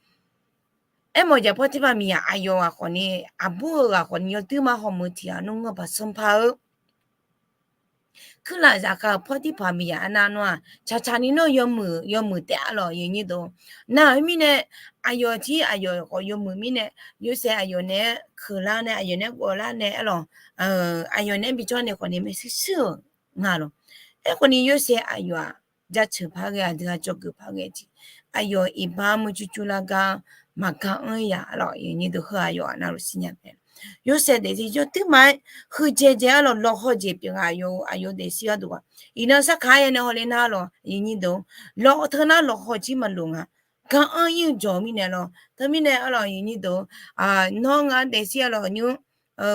aermawf jeq Pawrtirpaq miqyaq aqyawf ghaq khawf ni, aqbur-eu ghaq khawf ni yawduirma hawmuiq tiqghaq nmr ngeur paq sanqpaq-eu kuirlaf zafkhav-euq Pawrtirpaq miqyaq arnav nar-aq tsaqtsaq ni nawr yawmuiq yawmuiq taef arlawq, yawnyir deuq. Nar-eu mirnae aqyawf jir aqyawf khawf yawmuiq mirnae Yorsaev aqyawf naeq-aer keuqlar nae aqyawf naeq-aer ghoflar nae arlawq, aqyawf naeq-aer bijawr nae khawf ni maershuir shuir-euq nga lawq. Aerkhawf ni Yorsaev aqyawf-aq jaceuq paq ghae aqdui-aq dzawgeuf paq ghae tiq aqyawf iqbax muiq cur cur lar gar maqgar anr ya arlawq, yawnyir deuq heu aqyawf-aq navluf shir nya mae. Yorsaev daefzir yawduirma-aer huiqdzaeq dzaeq arlawq, lawqhaw jeq pyeuf nga aqyawf, aqyawf daefzir gharduq-aq iqnan sarkaq-aer ya nae hawle nar arlawq, yawnyir deuq, lawq teunar lawqhaw jir maqloq nga. Gar anr ir-eu jawq mirnae lawq, teumirnae arlawq, yawnyir deuq, nawr ngaq-anr daefzir arlawq nymr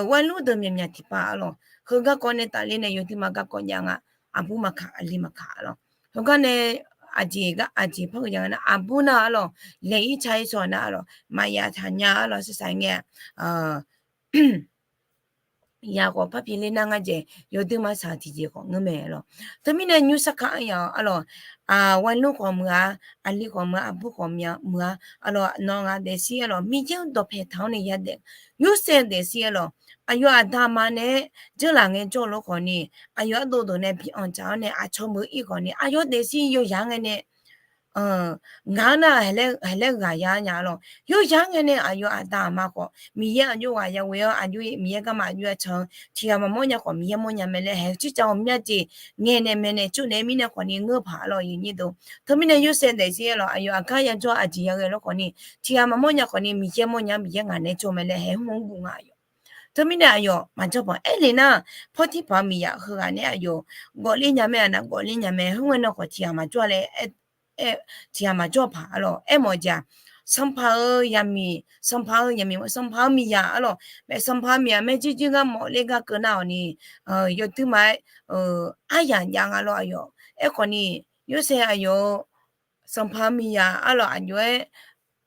วัยรุ่น deuq myaqmyaq tiqpav arlawq, heu garkawv nae tafler nae yawduirma garkawv jav nga. Aqbur maqkaq aqli maqkaq arlawq, heugar nae aqjeq gar aqjeq par ghae jav nga nar aqbur nar arlawq, laeq-ir ca-ir saw nar arlawq, maqya taqnya arlawq, saqsaq ngae ya khawf par pyeufler nar ngar jeq yawduirma saq tiqjeq khawf ngeur mae lawq. Teumirnae nymr sarkaq-anr ya arlawq, วัยรุ่น khawf muiq-a, aqli khawf muiq-a, aqbur khawf muiq-a arlawq, nawq ngaq daefzir arlawq Miqyaer-anr dawqpae taq-awr nae yadaef, Yorsaev daefzir arlawq, aqyawf aqda aqma nae-aer dzeurlaf ngae jawr-eu lof khawf ni, aqyawf ardov deuq nae bi anq dzaq-awr nae aqcawq meuq-ir khawf ni aqyawf daefzir yawzaq ngae nae ngaq-anr nar haeq laer ghaq ya nya arlawq, yawzaq ngae nae aqyawf aqda aqma khawf Miqyaer aqjox ghaq ya ghoe-awr aqjox Miqyaer garma aqjox ya can-eu tiqghaq maqmawr nya khawf Miqyaer mawrnya mae laer haeq-eu circav ghawqmya jeq ngaeq naeq maeqnaeq tsovnaeq-aer mirnae khawf ni ngeur paq arlawq, yawnyir deuq. Teumirnae Yorsaev daefzir arlawq, aqyawf aqgar ya jawr aqjeq ya ghae lof khawf ni, tiqghaq maqmawr nya khawf ni Miqyaer mawrnya, Miqyaer ngaq nae jawr mae laer haeq mr-anr guv nga aqyawf. Teumirnae aqyawf maqjawr paq aernaeq nar, Pawrtirpaq-eu miqyaq heughaq nae aqyawf ghawfler nya mae, aqnav ghawfler nya mae, khoerngae nan khawf tiqghaq maqjawr laer tiqghaq maqjawr paq arlawq, aermawf jeq-aq, sanqpaq-eu yaqmiq, sanqpaq-eu yaqmiq, sanqpaq-eu miqyaq arlawq, sanqpaq-eu miqyaq maerjuir juir gar mawfler gar keuv nar-awq ni, yawduirma-aer aryaq jav nga lawr aqyawf. Aerkhawf ni, Yorsaev aqyawf-eu sanqpaq-eu miqyaq arlawq aqjox-aer,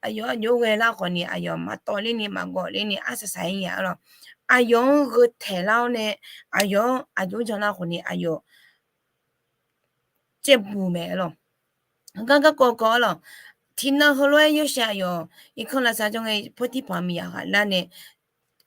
aqyawf aqjox ghae lar khawf ni aqyawf maqtawvler ni maqgawfler ni arsaq saq-aer nya arlawq, aqyawf-anr gheu taeq lar-awr nae, aqyawf-anr aqjox jan lar khawf ni aqyawf caevbuq mae arlawq. Heugar garkawv kawv arlawq, tiqnan heulof-aer Yorsaev aqyawf irkanr lavsav jawr ngae Pawrtirpaq-eu miqyaq ghaq lar nae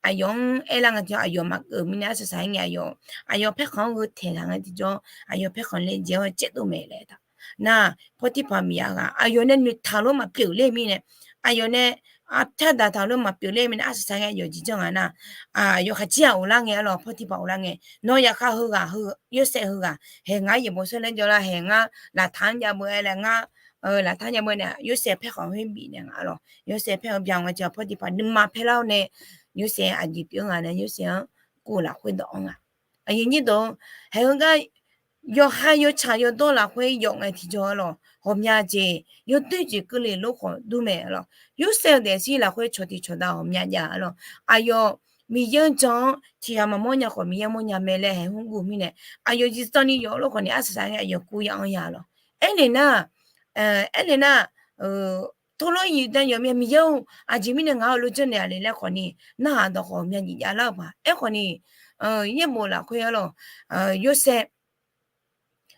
aqyawf-anr aerlar ngae tiqjawr aqyawf maqgeuf mirnae arsaq saq-aer ngae aqyawf, aqyawf paerkhanq-anr gheu taeq taq ngae tiqjawr aqyawf paerkhanq laejae-awr caevdov mae laer taq. Nar, Pawrtirpaq miqyaq ghaq aqyawf nae noeqtaq lof maqpyeuf ler mirnae, aqyawf nae arpyar daqtaq lof maqpyeuf ler mirnae arsaq saq ngae aqyawf jeq janr nga nar, aqyawf khaqjir-aq ghoflar ngae arlawq, Pawrtirpaq ghoflar ngae, nawr yaqkhav heughaq, Yorsaev heughaq, haeq ngar yaeqbawq sawr laer jawrlar, haeq ngar laqtaq-anr jav beu-aer laer ngar laqtaq-anr jav beu nae Yorsaev paerkhanq khoer bifnaeq nga arlawq, Yorsaev paerkhanq bya ngae tiqjawr Pawrtirpaq nuima paer lar-awr nae, Yorsaev aqjeq pyeuf-eu nga nae Yorsaev-anr kov lafkhoer dawq-anr nga. Aqyuif aqnyir deuq, haeq heugar yawqha yawtsaq yawdawr lafkhoer yawf ngae tiqjawr arlawq, ghawqmya jeq yawdoer jeq keuvle lof khawf dur mae arlawq. Yorsaev-eu daefzir lafkhoer cawq tiq cawq dav ghawqmya jav arlawq. Aqyawf Miqyaer-anr jan-anr tiqghaq maqmawr nya khawf Miqyaer mawrnya mae laer haeq hmq guv mirnae, aqyawf jeq tanni yawf lof khawf ni arsaq saq ngae aqyawf kuv ya-anr ya arlawq. Aernaeq nar, aernaeq nar, tov lof yif dae yawf mir-a Miqyaer-or, aqjeq mirnae ngaq-anr lof janrnaeq-a le laer khawf ni, narhaq dawq khawf ghawqmya jeq javlar-eu paq. Aerkhawf ni, yaerbof lafkhoer arlawq, Yorsaev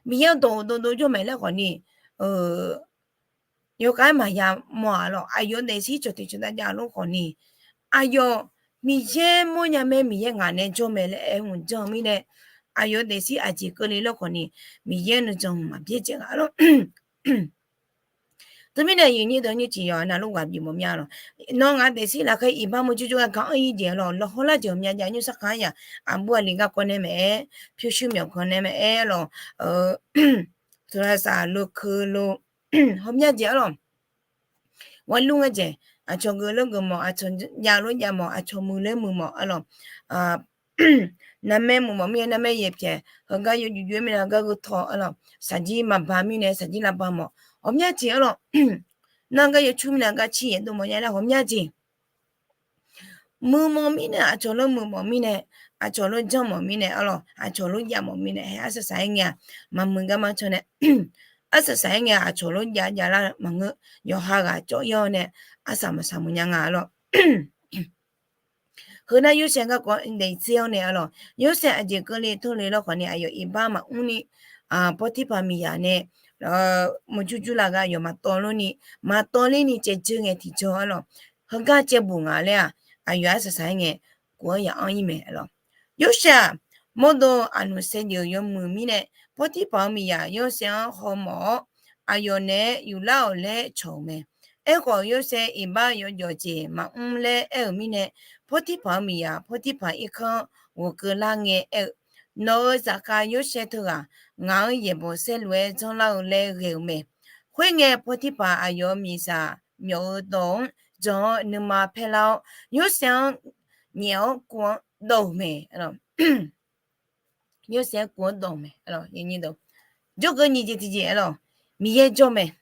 Miqyaer-anr dawq dovdov jawr mae laer khawf ni, yawkhav-aer maqya mawr-aq lawq. Aqyawf daefzir cawqtoeq cawqdav jav lof khawf ni, aqyawf Miqyaer mawrnya mae, Miqyaer ngaq nae jawr mae laer aer hmq jan-eu mirnae, aqyawf daefzir aqjeq keuvle lawr khawf ni, Miqyaer nuijan hmq maqbyaerdzae nga lawq. Teumirnae aqyuif nyir deuq nymrciq yawqha navluf ghaq bif mawf mya lawq. Nawr ngaq daefzir lafkhoer iqbax mawrjur jur gar ga-anr ir jeq lawq. Lawqhaw lar jeq ghawqmya jav nymr sarkaq-aer yaq, aqbur aqli garkawv nae maeq-aer, pyurshuir myawqganq nae maeq-aer lawq, teulavsaq lo keuv lo, ghawqmya jeq arlawq. Ghawqlur ngae jeq, aqcawq geuf lof geuf mawf, aqcawq jav lof jav mawf, aqcawq muiq lof muiq mawf arlawq. Narmaer muiq mawf mirnae narmaer yaeq pyaeq, heugar yawjuif juif-aer mirnae heugar gheutaw arlawq. Shaqjir maqba mirnae shaqjir lavba mawf, ghawqmya jeq arlawq. Nar gar yawcur mirnae gar cir yaeq dov mawf nya laer ghawqmya jeq. Muiq mawf mirnae aqcawq lof muiq mawf mirnae, aqcawq lof janr mawf mirnae arlawq, aqcawq lof jav mawf mirnae, aer arsaq saq-aer ngae-aq, maqmuiq gar ma caw nae, arsaq saq-aer ngae aqcawq lof jav jav lar maqngeur, yawqha ghaq cawv yar-awr nae, arsaq maqsaq muiq nya nga arlawq. Heu nar Yorsaev garkawv daefzir-awr nae arlawq, Yorsaev aqjeq keuvle teurle lawr khawf ni aqyawf iqbax maqmr ni, Pawrtirpaq miqyaq nae mawrjur jur lar gar aqyawf maqtawv lor ni, maqtawv ler ni caevdzeur ngae tiqjawr arlawq. Heugar caevbuq nga laer-aq, aqyawf arsaq saq-aer ngae, kov-anr yaq-anr ir mae arlawq. Yorsaev-aq, mawrdo aqnoeq saevdzeuf yawmuiq mirnae, Pawrtirpaq-eu miqyaq Yorsaev-anr hawmawf-awr, aqyawf naeq-aer yuflar-awq laer cawq-euq mae. Aerkhawf, Yorsaev iqbax yawjawf jeq maqmr laer aer-euq mirnae, Pawrtirpaq-eu miqyaq Pawrtirpaq irkanr-anr ghofkeuv lar ngae aer-eu, Nawq-euq zafkhav Yorsaev teughaq ngaq-anr yaeqbawq saerlu-aer janrlar-eu laer ghae-euq mae. Khoerngae, Pawrtirpaq aqyawf-euq miqzaq myawf-eu dawq-anr jan-awr nuima paerlar-awr, Yorsaev-anr nyaef-awr kuv-anr dawv-euq mae. Yorsaev-anr kuv-anr dawv-euq mae. Jawrgeuf nyiq jeq tiqjeq arlawq, Miqyaer jawr mae.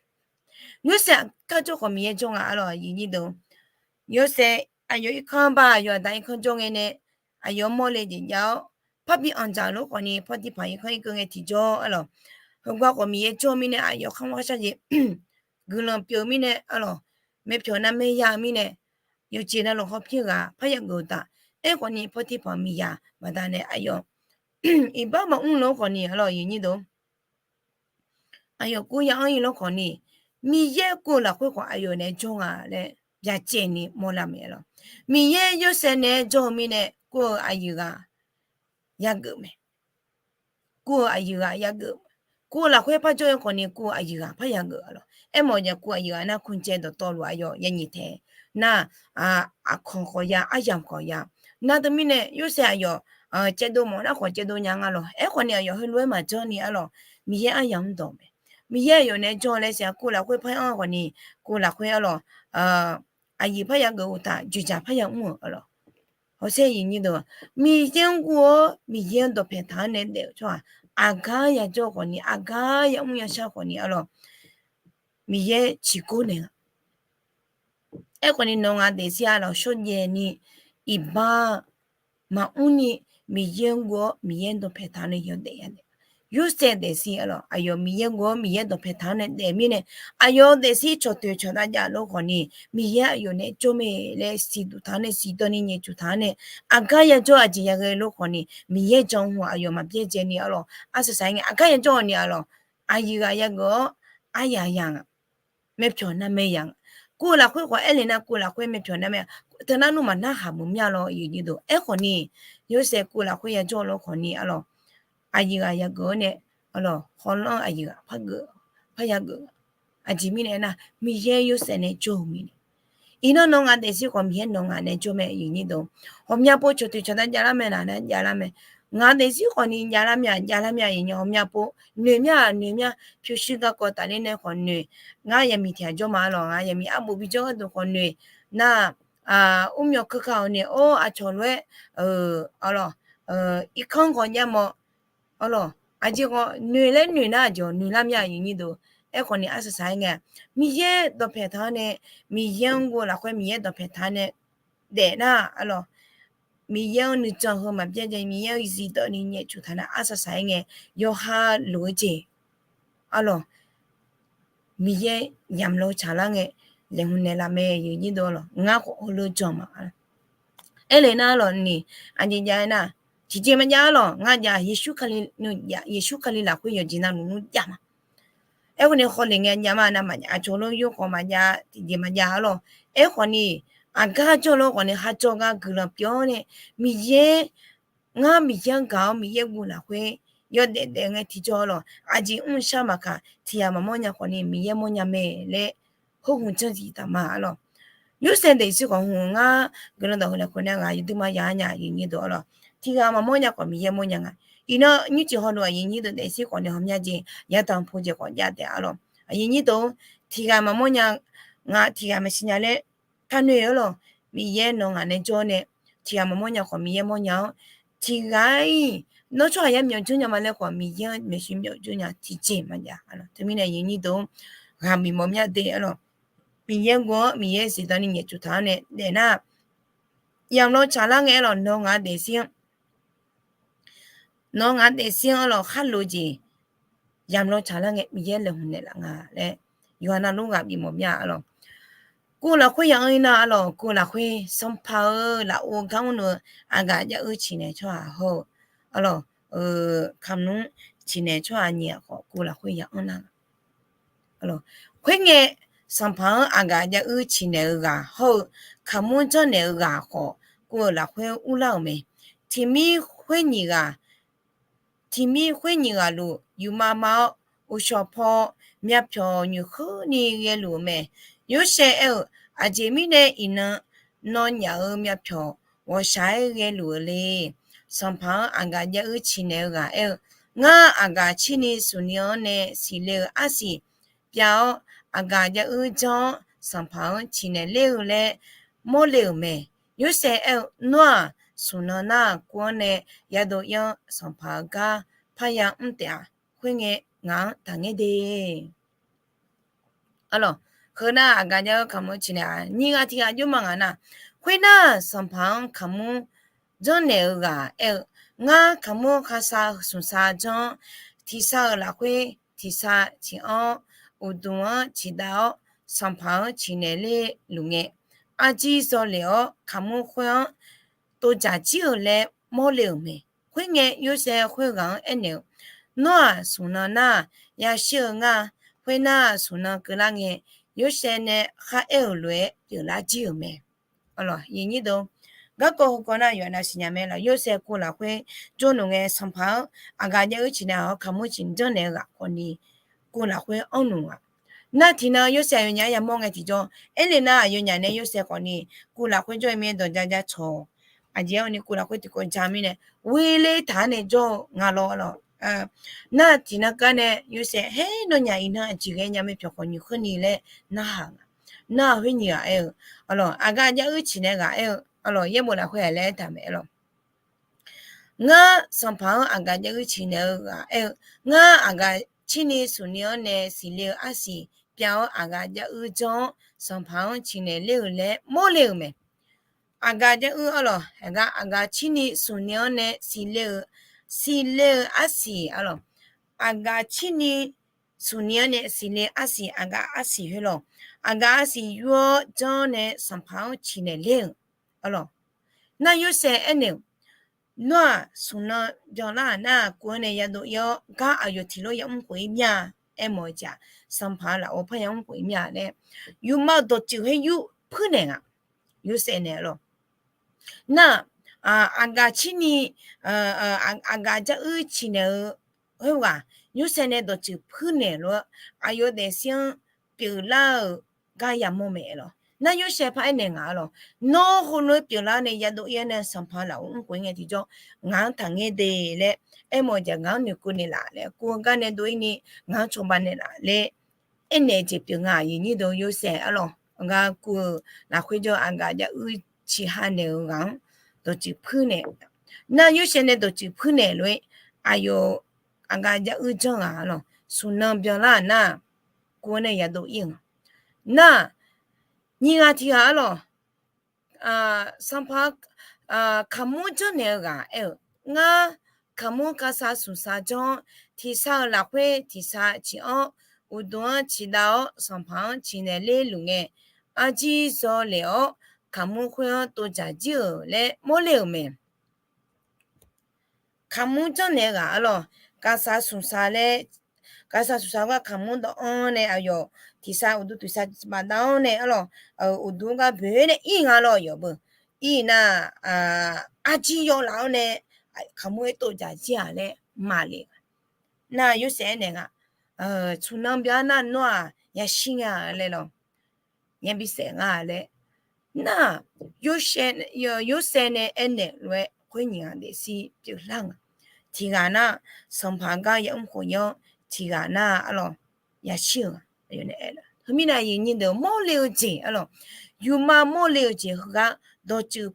Yorsaev aqkar jawr khawf Miqyaer jawr nga arlawq. Yorsaev aqyawf irkanr ba, aqyawf aqda irkanr jawr ngae nae, aqyawf mawrle jeq jav-awr, parbi anqdzaq lof khawf ni Pawrtirpaq irkanr irkeuv ngae tiqjawr arlawq. Heugar khawf Miqyaer jawr mirnae aqyawf khanr gharshar jeq guiqlanq pyeuf-eu mirnae arlawq, myavpyawq narmaer ya-eu mirnae, yawqjeq navluf hawpir ghaq parya geuf-eu taf. Aerkhawf ni Pawrtirpaq miqyaq baqdanae aqyawf iqbax maqmr lof khawf ni arlawq, aqyawf kur ya-anr ir lof khawf ni, Miqyaer kur-eu lafkhoer khawf aqyawf naeq-aer jawr nga laer byacaevni mawrlar mae arlawq. Miqyaer Yorsaev naeq-aer jawr-eu mirnae kur-eu aqyuif ghaq yageuf mae. Kur-eu aqyuif ghaq yageuf, kur-eu lafkhoer par jawr-eu khawf ni kur-eu aqyuif ghaq par yageuf arlawq. Aermawf-eu jeq kur-eu aqyuif ghaq nar, kanqcae dawqtawvluf aqyawf ya nyiq tae nar, aqkawq khawf ya, aryamq khawf ya. Nar teumirnae Yorsaev aqyawf caevdov mawf nar khawf caevdov nya nga lawq. Aerkhawf ni aqyawf heulof-aer maqjanr ni arlawq, Miqyaer aryamq-anr dawq mae. Miqyaer aqyawf naeq-aer jawr laer siq kur-eu lafkhoer par anr-eu khawf ni, kur-eu lafkhoer arlawq, aqyuif par yageuf uqtaf, dzoeqdzaq par yamr-euq arlawq. Hawsher iqnyir deuq, Miqyaer-anr guv-awr Miqyaer-anr dawqpae taq-anr nae daef-eu tsawrhaq aqgar yajawr khawf ni, aqgar yamr yashar khawf ni arlawq, Miqyaer ciqkor naeq-a. Aerkhawf ni nawq ngaq daefzir arlawq shawrjaev ni, iqbax maqmr ni, Miqyaer-anr guv-awr Miqyaer-anr dawqpae taq-anr nae yawdaef yadaef. Yorsaev daefzir arlawq, aqyawf Miqyaer-anr guv-awr Miqyaer dawqpae taq-anr nae daef mirnae, aqyawf daefzir cawqtoeq cawqdav jav lof khawf ni, Miqyaer aqyawf nae jawr mae laer siqduq taq-anr nae, siqdawq ni nyaefcuf taq-anr nae, aqgar yajawr aqjeq yaghae lof khawf ni, Miqyaer jan hmq aqyawf maqbyaerdzae ni arlawq, arsaq saq-aer ngae aqgar yajawr-awq ni arlawq, aqyuif ghaq yageuf-awr aryaq ya nga, myavpyawq narmaer ya nga. Kur-eu lafkhoer khawf aer le nar kur-eu lafkhoer myavpyawq narmaer-a, teunar nmr maqnar haq meuq mya lawr iqnyir deuq. Aerkhawf ni, Yorsaev kur-eu lafkhoer yajawr lof khawf ni arlawq, aqyuif ghaq yageuf-awr nae arlawq, hawlanr aqyuif ghaq par geuf, par yageuf. Aqjeq mirnae aernar, Miqyaer Yorsaev nae jawr-eu mirnae. Iqnan nawq ngaq daefzir khawf Miqyaer nawq ngaq nae jawr mae iqnyir deuq. Ghawqmya pov cawqtoeq cawqdav javlar mae, naq nar javlar mae. Ngaq daefzir khawf ni javlar mya, javlar mya iqnyir ghawqmya pov noeq mya-aq noeq mya, pyurshuir garkawv tafler nae khawf noeq. Ngar yaqmiq tiq ghaq jawr ma arlawq, ngar yaqmiq arbof bijawr gharduq khawf noeq. Nar, mrmyawq keuka-awq nae or aqcawq lof-aer arlawq, irkanr khawf javmawf arlawq, aqjeq khawf noeq laer noeq nar aqjeq noeq lar mya iqnyir deuq. Aerkhawf ni arsaq saq-aer ngae, Miqyaer dawqpae taq-anr nae, Miqyaer-anr guv-eu lafkhoer Miqyaer dawqpae taq-anr nae daef nar arlawq, Miqyaer-anr nuijan heu maqbyaerdzae, Miqyaer-anr zifdawq ni nyaefcuf taq nar arsaq saq-aer ngae, yawqha lof-eu jeq arlawq, Miqyaer yamq lawr tsaqlar ngae, laeqhmq naeqlaf mae iqnyir deuq arlawq, ngar khawf heulof jan ma. Aerle nar arlawq ni, aqjeq jav-aer nar, tiqjeq maqjav arlawq, ngar jav Yeqsur Kali, Yeqsur Kali lafkhoer yawqjeq navluf nmr jav ma. Aerkhawf ni khawf le ngae jav ma navmaqjav, aqcawq lof yur khawf maqjav, tiqjeq maqjav arlawq. Aerkhawf ni aqgar jawr lof khawf ni kharjawr gar guiqlanq pyeuf-awr nae, Miqyaer, ngar Miqyaer-anr gaq-awr Miqyaer guv lafkhoer yawdaef daef ngae tiqjawr arlawq. Aqjeq mr shar maqkaq tiqghaq maqmawr nya khawf ni Miqyaer mawrnya mae laer heughaq janrziq taq ma arlawq. Yorsaev daefzir khawf hmq ngar guiqlanq dawq heu laeqhmq nae ghaq yawdui ma ya nya aqyuif nyir deuq arlawq. Tiqghaq maqmawr nya khawf Miqyaer mawrnya nga. Iqnan nymrcif hawduq aqyuif nyir deuq daefzir khawf ni hawmya jeq yadaq puq jeq khawf jav taef arlawq. Aqyuif nyir deuq, tiqghaq maqmawr nya nga, tiqghaq maqsiq nya laer taqnoeq arlawq. Miqyaer nawq ngaq nae jawr nae, tiqghaq maqmawr nya khawf Miqyaer mawrnya-awr, tiqghaq-iq nawr tsawrhaq yar myawf jawr nya ma laer khawf Miqyaer-anr maeqshi myawf jawr nya tiqjeq maqjav arlawq. Teumirnae aqyuif nyir deuq, ghaq bif mawf mya de arlawq. Miqyaer guv-anr Miqyaer siqdan ni nyaefcuf taq-awr nae daefnar, yamq law tsaqlar ngae arlawq, nawr ngaq daefzir-anr nawr ngaq daefzir-anr arlawq, khar lof-eu jeq yamq law tsaqlar ngae Miqyaer laeqhmq naeqlaf nga laer yawqha navluf ghaq bif mawf mya arlawq. Kuv lafkhoer ya anr-ir nar arlawq, kuv lafkhoer Sanqpaq-euq lafov gar mr-eu aqgaf jav-eu ciqnaeq tsawrhaq hawr-eu arlawq, kaqmur ciqnaeq tsawrhaq nyiq-aq khawf kuv lafkhoer ya anr nar Khoerngae, Sanqpaq-anr aqgaf jav-eu ciqnaeq-eu ghaq hawr-eu kaqmur janrnaeq-eu ghaq khawf kuv-euq lafkhoer urlar-euq mae. Tiqmir khoer nyiq ghaq, tiqmir khoer nyiq ghaq luf yufma ma-awr, uqshawq paw myavpyawq nyoeqkheurni ghaeluf-euq mae. Yorsaev aer-euq, Aqjeq mirnae iqnan nawnyaf-euq myavpyawq ghawqshaq-aer ghaeluf-eu le. Sanqpaq-anr aqgaf jav-eu ciqnaeq-eu ghaq aer-eu, Ngar aqgaf cirni smqni-anr nae siqle-eu arsiq pyav-awr, aqgaf jav-eu janr-awr Sanqpaq-anr ciqnaeq ler-eu laer mawrle-euq mae. Yorsaev aer-eu, Nawr-aq, smq nan nar-aq kuv-anr nae yadov ir-anr Sanqpaq-eu gar parya mr taef-a. Khoerngae, ngaq-anr taqngaer de arlawq. Heu nar aqgaf jav-eu kaqmur ciqnaeq-aq nyiq ghaq tiq ghaq jawr ma ngaq nar, khoernar Sanqpaq-anr kaqmur janrnaeq-eu ghaq aer-eu, Ngar kaqmur kaqsar smqsar janr-awr, tiqsar-euq lafkhoer tiqsar ciq-anr, uqduq-anr ciqdav-awr, Sanqpaq-anr ciqnaeq ler luf ngae, arjir zawlef-awr kaqmur khoer-anr tovdzaq jir-euq laer mawrle-euq mae. Khoerngae, Yorsaev khoerghaq-anr aernaeq-eu, Nawr-aq, smq nan nar-aq, yashir-eu ngar. Khoernar, smq nan keuvlar ngae, Yorsaev nae kharaer-euq lof-aer pyeuflar jir-euq mae. Garkawv heukawv nar yawqha nav siqnya mae lawq. Yorsaev kuv lafkhoer jawrluf ngae, Sanqpaq-anr aqgaf jav-eu ciqnaeq-awr kaqmur ciq janrnaeq-eu ghaq khawf ni kuv lafkhoer anrluf-aq. Nar tiqnan Yorsaev aqyawfnyaf-anr yamawr ngae tiqjawr, aerle nar aqyawfnyaf nae Yorsaev khawf ni kuv lafkhoer jawr-eu mirnae dawq ja ja cawq. Aqjeq-awr ni kuv lafkhoer tiqkawv ja mirnae, ghoe ler taq-anr nae jawr-eu nga lawr lawq. Nar tiqnan gar nae Yorsaev, Haer, nawnyaf iqnan aqjeq ghaenya mae, pyawq khawf nyoeqkheurni laer narhaq nga. Nar khoer nyiq ghaq aer-eu, arlawq, aqgaf jav-eu ciqnaeq ghaq aer-eu, arlawq, yaerbof lafkhoer ghaq laer aertaq mae arlawq. Ngar Sanqpaq-anr aqgaf jav-eu ciqnaeq-eu ghaq aer-eu, Ngar aqgaf cirni smqni-anr nae siqle-eu arsiq pyav-awr aqgaf jav-eu janr-awr Sanqpaq-anr ciqnaeq ler-euq laer mawrle-euq mae. Aqgaf jav-eu arlawq, aqgaf, aqgaf cirni smqni-anr nae siqle-eu, siqle-eu arsiq arlawq. Aqgaf cirni smqni-anr nae siqle arsiq, aqgaf arsiq khoer lawq. Aqgaf arsiq yur-awr janr-awr nae Sanqpaq-anr ciqnaeq ler-euq arlawq. Nar Yorsaev aernaeq-eu, Nawr-aq, smq nan byanlar-aq nar-aq, kuv-anr nae yadov ir-awr gar aqyawf tiq lof yamr khof-ir mir-a. Aermawf-eu jeq-aq, Sanqpaq-eu lafov parya mr khof-ir mir-a laer, yufma-eu dawqtsuif khoer yur puirnaeq nga. Yorsaev naeq lawq. Nar, aqgaf cirni, aqgaf jav-eu ciqnaeq-eu khoerghaq, Yorsaev nae dawqtsuif puirnaeq lof-aer aqyawf daefzir-anr pyeuflar-euq gar yamawr mae lawq. Nar Yorsaev par aernaeq nga lawq. Nawr heulof-aer pyeuflar nae yadov ir-awr nae Sanqpaq lafov mr khof-ir ngae tiqjawr, ngaq-anr taqngaer de laer aermawf-eu jeq, ngaq-anr noeqkeuv naeqlaf laer, kuv-eu gar nae dov ir ni ngaq-anr cawba naeqlaf laer aernaeq-eu jeq pyeuf nga. Aqyuif nyir deuq, Yorsaev arlawq, aqgar kuv-eu lafkhoer jawr-eu aqgaf jav-eu ciqha naeq-eu ghaq-anr dawqtsuif puirnaeq. Nar Yorsaev nae dawqtsuif puirnaeq lof-aer, aqyawf aqgaf jav-eu janr ghaq arlawq, smq nan byanlar-aq nar, kuv-anr nae yadov ir-eu nga. Nar, nyiq ghaq tiq ghaq arlawq, Sanqpaq, kaqmur janrnaeq-eu ghaq aer-eu, Ngar kaqmur kaqsar smqsar janr-awr, tiqsar-euq lafkhoer tiqsar ciq-anr, uqduq-anr ciqdav-awr Sanqpaq-anr ciqnaeq ler luf ngae, arjir zawlaeq-awr kaqmur khoer-anr tovdzaq jir-euq laer mawrle-euq mae. Kaqmur janrnaeq-eu ghaq arlawq, kaqsar smqsar laer Gaqsaq suqsaq gar kaqmur dawv-anr nae aqyawf tiqsar uqduq tiqsar bafdav-anr nae arlawq, uqduq gar boeq nae ir nga lawr yawf beu. Ir nar, arjir yawlaf-awr nae kaqmur aertov dzaq jir-aq laer maqle. Nar Yorsaev aernaeq nga, tsawrnan bya nar nawr-aq yashir nga laer lawr. Yabi saef nga laer. Nar, Yorsaev nae aernaeq lof-aer khoer nyiq ghaq daefzir pyeuflar nga. Tiqghaq nar, sanqpaq gar yamr khof-anr, tiqghaq nar arlawq yashir-eu nga. Teumirnae aqyuif aqnyir deuq mawrle-eu jeq arlawq, yufma mawrle-eu jeq heugar dawqtsuif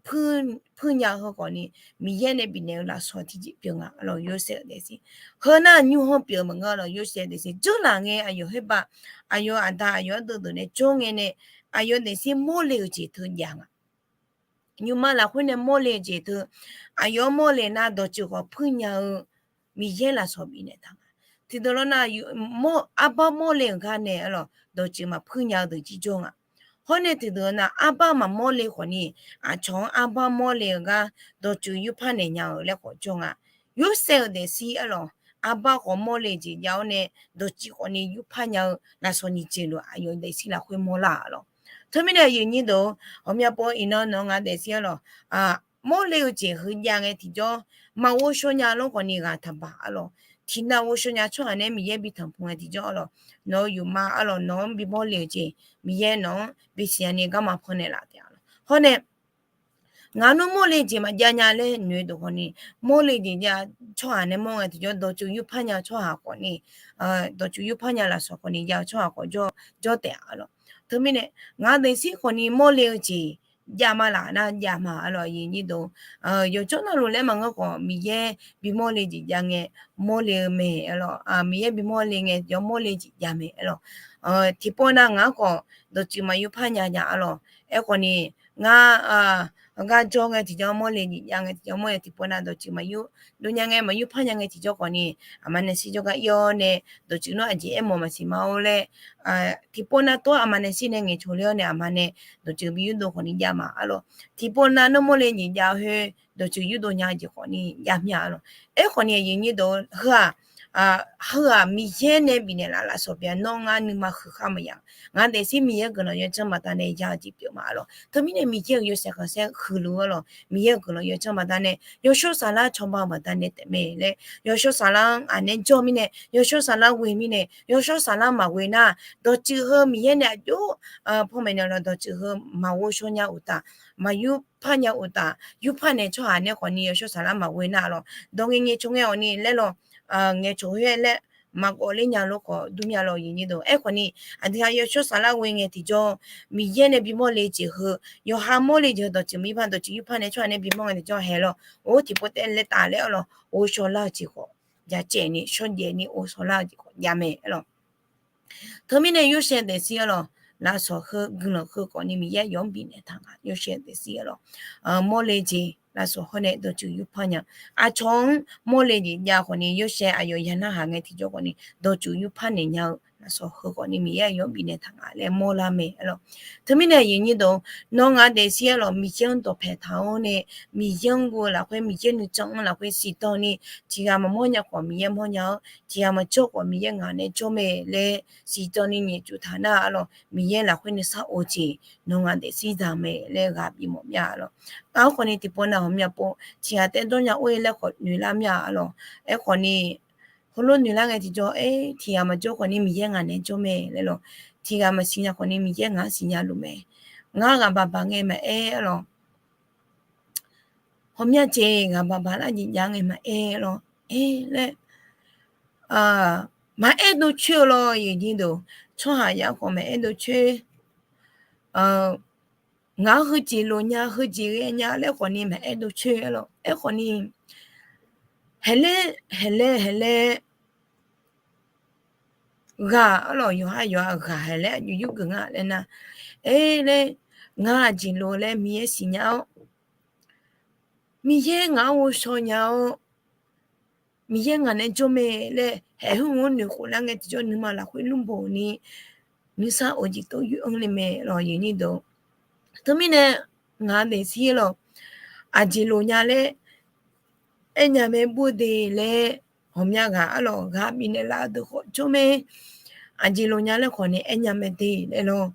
puirnya heu khawfni, Miqyaer nae bifnaeq-eu lafsawq tiqjeq pyeuf nga arlawq. Yorsaev-eu daefzir, heu nar nymr-anr pyeuf maqngeur arlawq. Yorsaev daefzir dzeurlaf ngae aqyawf khoerbav, aqyawf aqda aqyawf ardeuv deuq nae jawr ngae nae, aqyawf daefzir mawrle-eu jeq teu jav nga. Yufma lafkhoer nae mawrle-eu jeq teu, aqyawf-anr mawrle nar dawqtsuif khawf puirnya-eu Miqyaer lafsawq bifnaeq taq nga. Tiqdeuq lawr nar, arbar mawrle-euq gar nae arlawq dawqtsuif maqpuirnya-eu deuq jir jawr nga. Hawr nae tiqdeuq nar arbar maqmawrle khawfni, aqcawq-anr arbar mawrle-euq gar dawqtsuif yurpar naeq nya-euq laer khawf jawr nga. Yorsaev-eu daefzir arlawq, arbar khawf mawrle jeq jav-awr nae dawqtsuif khawfni yurpar nya-eu lafsawq nyiq jeq lof aqyawf daefzir lafkhoer mawrlar arlawq. Teumirnae aqyuif aqnyir deuq, ghawqmya pov iqnan nawq-eu ngaq daefzir arlawq, mawrle-eu jeq heu jav ngae tiqjawr, maqghov shaw nya lor khawfni ghaq taqbaq arlawq. Tiqnan ghovshaw nya tsawrhaq nae Miqyaer bi tanqpuq ngae tiqjawr arlawq, nawq-eu yufma arlawq nawq-anr bimawrle-eu jeq, Miqyaer nawq-anr bisiqnya ni garma pannaeq laf taef arlawq. Hawr nae ngaq nawr mawrle jeq maqjav nya laer noeq-eu deuq khawfni, mawrle jeq jav tsawrhaq nae mawr ngae tiqjawr dawqtsuif yurpar nya tsawrhaq khawfni, dawqtsuif yurpar nya lafsawq khawfni jav-eu tsawrhaq khawf jawr taef arlawq. Teumirnae ngaq daefzir khawfni mawrle-eu jeq jav ma laf nar jav ma arlawq. Aqyuif aqnyir deuq, yawqjawr navluf laer maqngeur khawf Miqyaer bimawrle jeq jav ngae mawrle-eu mae arlawq. Miqyaer bimawrle ngae tiqjawr mawrle jeq jav mae arlawq. Tiqpov nav ngaq-anr khawf dawqtsuif maqyurpar nya nya arlawq. Aerkhawfni ngar gar jawr ngae tiqjawr mawrle jeq jav ngae tiqjawr mawrle tiqpov nav dawqtsuif maqyur dov nya ngae maqyurpar nya ngae tiqjawr khawfni, aqma nae shir jawrgar ir-awr nae dawqtsuif nawr aqjeq aermawf maqsiq ma-or laer, tiqpov nav tov-awr aqma nae shir nae ngaeqcawq ler-awr nae aqma nae dawqtsuif bi yurdov khawfni jav ma arlawq. Tiqpov nav nawr mawrle jeq jav khoer dawqtsuif yurdov nya jeq khawfni jav mir-a arlawq. Aerkhawfni aqyuif aqnyir deuq, heu-aq heu-aq Miqyaer nae bifnaeq laf lafsawq pyeuf-a. Nawr ngar nuima huiq khar maqya. Ngaq daefzir Miqyaer-euq guiqlanq yawdzanr baqdanae ya-eu jeq pyeuf ma arlawq. Teumirnae Miqyaer-euq yawshaef khanqsaer huiq luf arlawq. Miqyaer-euq guiqlanq yawdzanr baqdanae, yawshawr saflar cawba baqdanae taef mae laer, yawshawr saflar-anr aqnaeq-aer jawr mirnae, yawshawr saflar ghoe mirnae, yawshawr saflar maqghoe nar, dawqtsuif heu Miqyaer nae aqjox panmaeq naeq lawq, dawqtsuif heu maqghov shaw nya uqtaf, maqyurpar nya uqtaf, yurpar naeq tsawrhaq nae khawfni yawshawr saflar maqghoe nar lawq, dawq ngae ngaeqcawq ngae awqni laer lawq, ngaeqcawq khoer laer maqgawv ler nya lof khawf dur mir-a lawq. Aqyuif aqnyir deuq, aerkhawfni aqdui ha yawshawr saflar ghoe ngae tiqjawr, Miqyaer nae bimawrle jeq heu, yawqha mawrle jeq heu dawqtsuif maqyurpar, dawqtsuif yurpar nae tsawrhaq nae bimawr ngae tiqjawr haeq lawq. Or tiqpov taef laer taf laer arlawq, ghovshaw lar-eu jeq khawf jav caev ni shawrjaev ni ghovshaw lar-eu jeq khawf jav mae arlawq. Teumirnae Yorsaev daefzir arlawq, lafsawq heu guiqlanq heu khawfni Miqyaer aqyawf-anr bifnaeq taq nga. Yorsaev daefzir arlawq, mawrle jeq lafsawq hawr nae dawqtsuif yurpar nya. Aqcawq-anr mawrle jeq jav khawfni Yorsaev aqyawf ya narhaq ngae tiqjawr khawfni dawqtsuif yurpar naeq nya-eu lafsawq heu khawfni Miqyaer aqyawf-anr bifnaeq taq nga laer mawrlar mae arlawq. Teumirnae aqyuif aqnyir deuq, nawr ngaq daefzir arlawq Miqyaer-anr dawqpae taq-awr nae, Miqyaer-anr ghoe-eu lafkhoer Miqyaer nuijan-anr lafkhoer siqdanq ni, tiqghaq maqmawr nya khawf Miqyaer mawrnya-awr, tiqghaq maqjawr khawf Miqyaer ngaq nae jawr mae laer siqdanq ni nyaefcuf taq nar arlawq, Miqyaer lafkhoer nuisar of jeq nawr ngaq daefzir za mae laer ghaq bimawf mir-a arlawq. Taf-awr khawfni tiqpov nav hawq myav pov tiqghaq taef dawrnya or-ir laer khawf noeqlar mir-a arlawq. Aerkhawfni heulof noeqlar ngae tiqjawr, aer tiqghaq maqjawr khawfni Miqyaer ngaq nae jawr mae laer lawq. Tiqghaq maqsiqnya khawfni Miqyaer ngaq-anr siqnya luf mae. Ngar ghaq baq baq ngae maqaer arlawq. Hawq myav jeq ghaq baq baq lar jeq jav ngae maqaer lawq. Aer laer maqaer dov coer-eu lawq. Aqyuif aqnyir deuq, tsawrhaq yaf khawf maqaer dov coer. Ngaq-anr heujeq loq nya heujeq ghae nya laer khawfni maqaer dov coer arlawq. Aerkhawfni haeqlaer haeqlaer haeqlaer ghaq arlawq, yawqha yawqha ghaq haeq laer aqjox yurgeuf nga laer nar, aer laer, ngar aqjeq loq laer Miqyaer siqnya-awr, Miqyaer ngaq-anr ghovshaw nya-awr, Miqyaer ngaq nae jawr mae laer haeq hmq-anr noeqkhof lar ngae tiqjawr nuima lafkhoer lmrboq ni nuisar of jeq tov yur-anr le mae lawq. Aqyuif aqnyir deuq, teumirnae ngaq daefzir lawq, aqjeq loq nya laer aernya mae bur de laer ghawqmya ghaq arlawq ghaq bifnaeq laf-eu deuq khawf jawr mae. Aqjeq loq nya laer khawf nae aernya mae de laer lawr.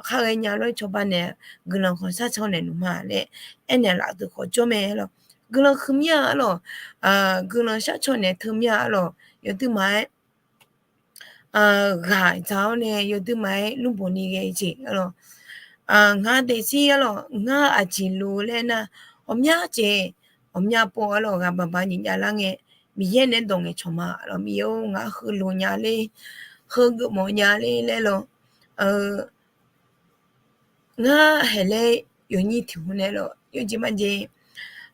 Khar ghaenya lof-aer cawba naeq guiqlanq khawf sharcaw naeq nuima laer aernaeq laf-eu deuq khawf jawr mae arlawq. Guiqlanq huiqmya arlawq. Guiqlanq sharcaw naeq teumya arlawq. Yawduimaf-aer ghaq dzaq-awr nae yawduimaf-aer lmrboq ni ghae jeq arlawq. Ngar daefzir arlawq, ngar aqjeq loq laer nar, ghawqmya jeq, ghawqmya pov arlawq ghaq baq baq nyiq jav lar ngae, Miqyaer nae dawq ngaeqcawq ma arlawq. Miqyaer-or, ngar heuloq nya ler, heugeuf mawf nya ler laer lawr. Ngar haeq laer yawnyir tiq hmq nae lawr yawjeq majeq,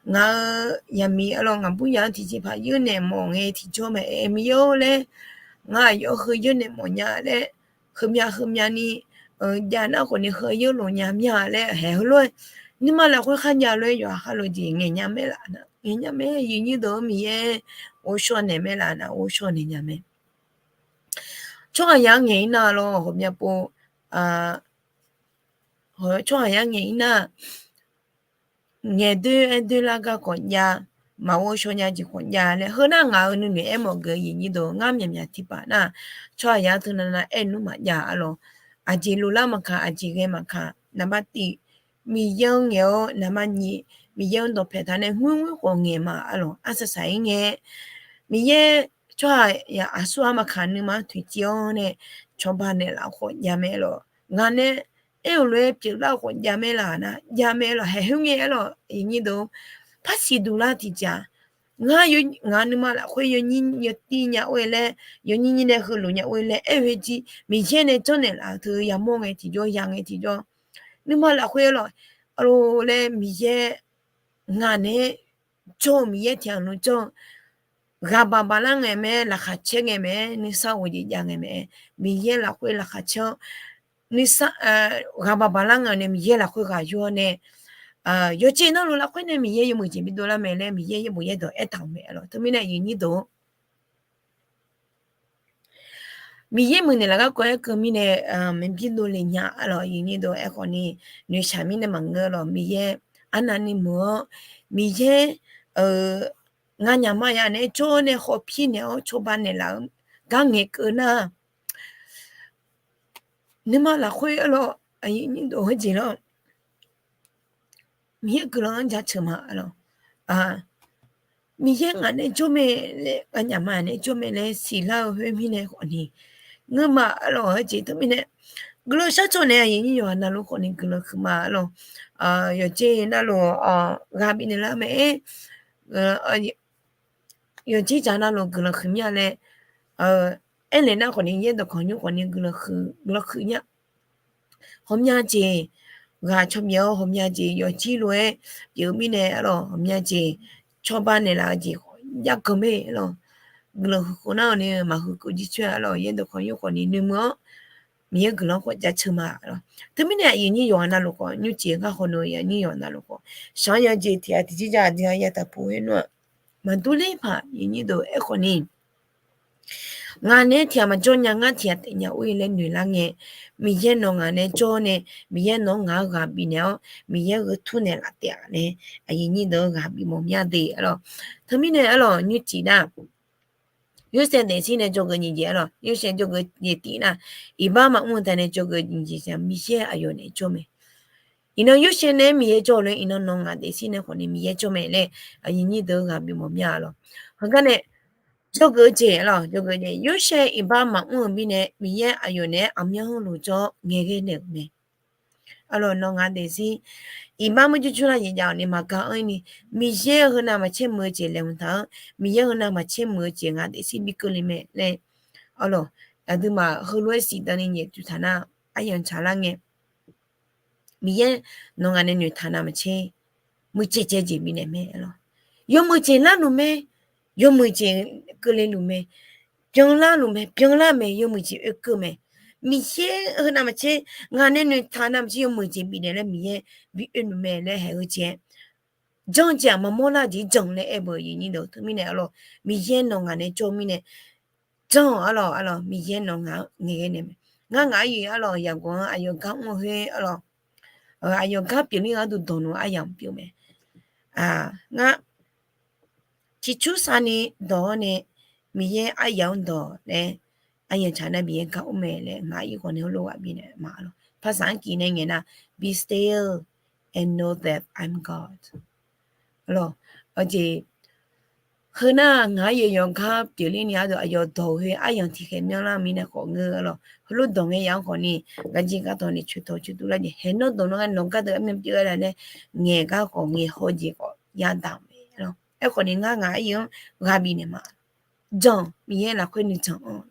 ngaq-euq yaqmiq arlawq ngaqbur yaq-anr tiqjeqpaq yawrnaeq mawf ngae tiqjawr mae-aer Miqyaer-or laer, ngar aqyawf heu yawrnaeq mawf nya laer, heumya heumya ni jav nar khawf ni heu yawrlof nya mya laer haeq heulof-aer, nuima lafkhoer kharjav lof-aer yawqha kharlof jeq ngaeqnya mae laf nar, ngaeqnya mae. Aqyuif nyir deuq-or, Miqyaer ghovshaw naeq mae laf nar, ghovshaw naeq nya mae. Tsawrhaqzaq-anr ngaeq-ir nar lawr, ghawqmya pov, tsawrhaqzaq-anr ngaeq-ir nar, ngaeq doer-aer doerlar gar khawf jav, maqghov shaw nya jeq khawf jav laer. Heu nar ngaq-euq nuinoeq aermawf geuf-eu aqyuif nyir deuq, ngar myaqmyaq tiqpaf nar, tsawrhaqzaq-anr teunav nav aer nmr maqjav arlawq. Aqjeq loflar maqkaq, aqjeq ghae maqkaq, naqbar tiv, Miqyaer-anr ngaeq-awr naqbar nyiq, Miqyaer-anr dawqpaeq taq nae ngoerngoer khawf ngaeq ma arlawq. Arsaq saq-ir ngae, Miqyaer tsawrhaq aqsur-aq maqkaq nuima-anr toeqciv-awr nae cawba naeqlaf khawf jav mae lawq. Ngaq nae aer-euq lof-aer pyeuflar khawf jav mae laf nar, jav mae lawq. Haeq khoerngae arlawq, aqyuif nyir deuq, par siqduq lar tiqjeq-aq, ngar, ngaq nuima lafkhoer yawnyir yawtir nya or-e laer, yawnyir nyir nae heulof nya or-e laer aer-eu khoerjir Miqyaer nae janrnaeq laf-eu teu yamawr ngae tiqjawr, ya ngae tiqjawr, nuima lafkhoer arlawq, arlawq laer Miqyaer ngaq naeq-aer jawr-eu Miqyaer tiq ghaq nmr jawr-eu, ghaq baq baq lar ngae mae, laqkhaq caer ngae mae, nuisar ghofjeq jav ngae mae, Miqyaer lafkhoer laqkhaq caer-awr, nuisar, ghaq baq baq lar ngae nae Miqyaer lafkhoer ghaq yur-awr nae, yawqjeq navluf lafkhoer nae Miqyaer yawmuiq jeq bidov lar mae laer Miqyaer yaerbof yaerdawq aertaq-euq mae arlawq. Teumirnae aqyuif nyir deuq-or, Miqyaer muiqnaeq laf garkawv aerkeuv mirnae, maqbi dovle nya arlawq. Aqyuif nyir deuq, aerkhawf ni noeqshaq mirnae maqngeur lawq. Miqyaer arnavni muiq-awr, Miqyaer nganyaf maqya nae jawr nae khawf pirnaeq-awr cawba naeqlaf-eu gar ngaeqkeuv nar, nuima lafkhoer arlawq, aqyuif nyir deuq, heujeq lawr, Miqyaer guiqlanq-anr jaceuq ma arlawq. Miqyaer ngaq nae jawr mae laer, nganyaf maqya nae jawr mae laer siqlar-eu khoer mirnae khawf ni, ngeur ma arlawq. Heujeq teumirnae guiqlanq sharcaw naeq, aqyuif nyir yawqghaq navluf khawf ni guiqlanq huiqma arlawq. Yawqjeq navluf ghaq bifnaeq lar mae-aer, yawqjeq dzaq navluf guiqlanq huiqmya laer aernaeq nar khawf ni, yaerdawq kawq nymr khawf ni guiqlanq huiq nya. Ghawqmya jeq ghaq cawbyaef-awr, ghawqmya jeq yawqjir lof-aer pyeuf-eu mirnae arlawq, ghawqmya jeq cawba naeqlaf-eu jeq khawf jav keuv mae arlawq. Guiqlanq huiq khof nar-awq ni maqhuiq keuv jircoer arlawq. Yaerdawq kawq nymr khawf ni nuimuiq-awr, Miqyaer guiqlanq khawf jaceuq ma arlawq. Teumirnae aqyuif nyir yawqghaq navluf khawf, nymrcif ngar khawf nui aqnyir yawqghaq navluf khawf, shaq-anr ya jeq tiq ghaq tiq jir ja aqdui-a yataq pu khoer nar-aq, maqdur ler paq, aqyuif nyir deuq, aerkhawf ni ngaq nae tiq ghaq maqjawr nya, ngar tiq ghaq taef nya or-e laer noeqlar ngae, Miqyaer nawq ngaq nae jawr nae, Miqyaer nawq-anr ngaq-anr ghaq bifnaeq-awr, Miqyaer gheu tur naeqlaf taef-a nae, aqyuif nyir deuq-anr ghaq bifmawf mya de arlawq. Teumirnae arlawq, nymrcif nar, Yorsaev daefzir nae jawrgeuf nyiq jeq arlawq, Yorsaev jawrgeuf jeq tif nar, iqbax maqmr-eu taef nae jawrgeuf nyiq jeq, Miqyaer aqyawf nae jawr mae. Iqnan Yorsaev nae Miqyaer jawr-eu lof-aer, iqnan nawq ngaq daefzir nae khawf ni Miqyaer jawr mae laer, aqyuif nyir deuq-anr ghaq bifmawf mya arlawq. Heugar nae jawrgeuf-eu jeq arlawq, jawrgeuf jeq, Yorsaev iqbax maqmr-eu mirnae Miqyaer aqyawf naeq-aer aqmyanluf jawr ngaeqghae naeq-euq mae. Arlawq, nawq ngaq daefzir iqbax mr jurjur lar jeq jav-awq ni maqga anr-ir ni, Miqyaer heunav maqcaer muiq-eu jeq laeqhmq taq-anr, Miqyaer heunav maqcaer muiq-eu jeq ngaq daefzir bi keuvle mae laer, arlawq, aqduimaf heulof-aer siqdan ni nyaef tsuif taq nar, aryamq tsaqlar ngae, Miqyaer nawq ngaq nae noeqtaq navmaqtser, muiqjeq caev jeq bifnaeq mae arlawq. Yawmuiq jeq larluf mae, yawmuiq jeq keuvle luf mae, byanlar luf mae, byanlar mae, yawmuiq jeq oekeuv mae. Miqyaer heunav maqtser, ngaq nae noeqtaq navmaqtser yawmuiq jeq bifnaeq laer Miqyaer bi oe luf mae laer haeq-eu jeq-aer, janr jeq-aq maqmawr lar jeq janr laer aer beu aqyuif nyir deuq. Teumirnae arlawq, Miqyaer nawq ngaq nae jawr-eu mirnae, janr-awq arlawq, arlawq, Miqyaer nawq ngaq-anr ngaeqghae naeq mae. Ngar ngaq-aer yoeq arlawq, yaqgawq-anr aqyawf gar mr-eu khoer arlawq, aqyawf gar pyeufler gharduq dawq nmr aryamq pyeuf mae. Ngar ciqcursav ni dawq-awr nae Miqyaer aryamq-anr dawq laer, aryanq tsaq nar Miqyaer gar mr mae laer ngaq-ir khawf ni heulof ghaq bifnaeq ma lawq. ภาษาอังกฤษ nae ngaeq nar, be still and know that I'm God. Lawq, aqjeq, heu nar ngaq-ir yawqgar pyeufler ni gharduq aqyawf dawq-eu khoer aryamq tiqkhaeq myanrlar mirnae khawf ngeur lawq. Heulof dawq ngae yaf-anr khawf ni, garjir gartawq ni coeqtawq coeqtuv lar jeq haeq nawr dawq nawr gar nawq gar deuq armyan pyeuf-a laer ngaeq gar khawf ngaeq haw jeq khawf yadaq-euq mae lawq. Aerkhawf ni ngar ngaq-ir-anr ghaq bifnaeq ma. Jan, Miqyaer lafkhoer nuijan-anr,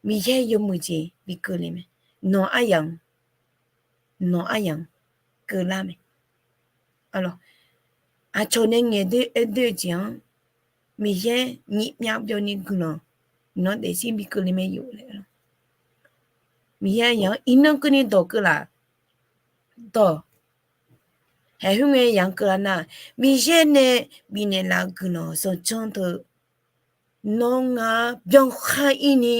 Miqyaer yawmuiq jeq bi keuvle mae. Nawq aryamq, nawq aryamq keuvlar mae. Aqcawq nae ngaeqdoer aerdoer-eu jeq-anr Miqyaer nyif myav byov ni guiqlanq nawr daefzir bi keuvle mae yawf laer. Miqyaer aryamq-anr iqnan keuvni dawq keuv laf. Dawq haeq khoerngae yaf-anr keuvlar nar, Miqyaer nae bifnaeq laf-eu guiqlanq zanqdzanr teu nawr ngar byankhar ir ni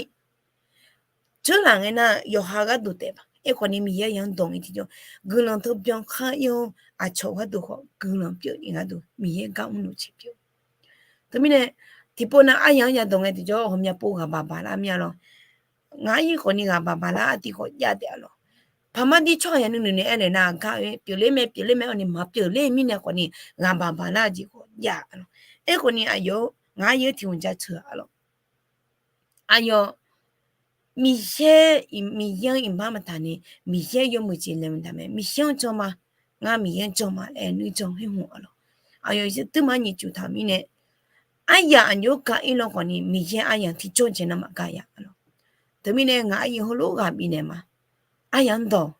dzeurlaf ngae nar, yawqha gharduq taef ba. Aerkhawf ni Miqyaer aryamq-anr dawq ngae tiqjawr, guiqlanq teu byankhar ir-awr, aqcawq gharduq khawf guiqlanq pyeuf ni gharduq Miqyaer gar mrluf jeq pyeuf. Teumirnae, tiqpov nav aryamq-anr yadawq ngae tiqjawr ghawqmya pov ghaq baq baq lar mir-a lawq. Ngaq-ir khawf ni ghaq baq baq lar artiv khawf jav taef-a lawq. Paqmar dir tsawrhaq yawnuiv nuinuiv aer naeq nar, gar-aer pyeufler mae pyeufler mae-awr ni maqpyeuf ler mirnae khawf ni ghaq baq baq lar jeq khawf jav-a lawq. Aerkhawf ni aqyawf-anr ngaq-ir tiq hmq jaceuq-a lawq. Aqyawf Miqyaer, Miqyaer-anr iqbax maqtaq ni, Miqyaer yawmuiq jeq laeqhmq taq mae. Miqyaer-anr janr ma, ngar Miqyaer-anr janr ma laer nuijan khoer hmq-a lawq. Aqyawf duima nyiq cuf taq mirnae, aryaq aqjox gar ir lawr khawf ni Miqyaer aryamq tiqjawr jeq nar maqgar ya-a lawq. Teumirnae ngaq-ir heulof ghaq bifnaeq ma. Aryamq-anr dawq,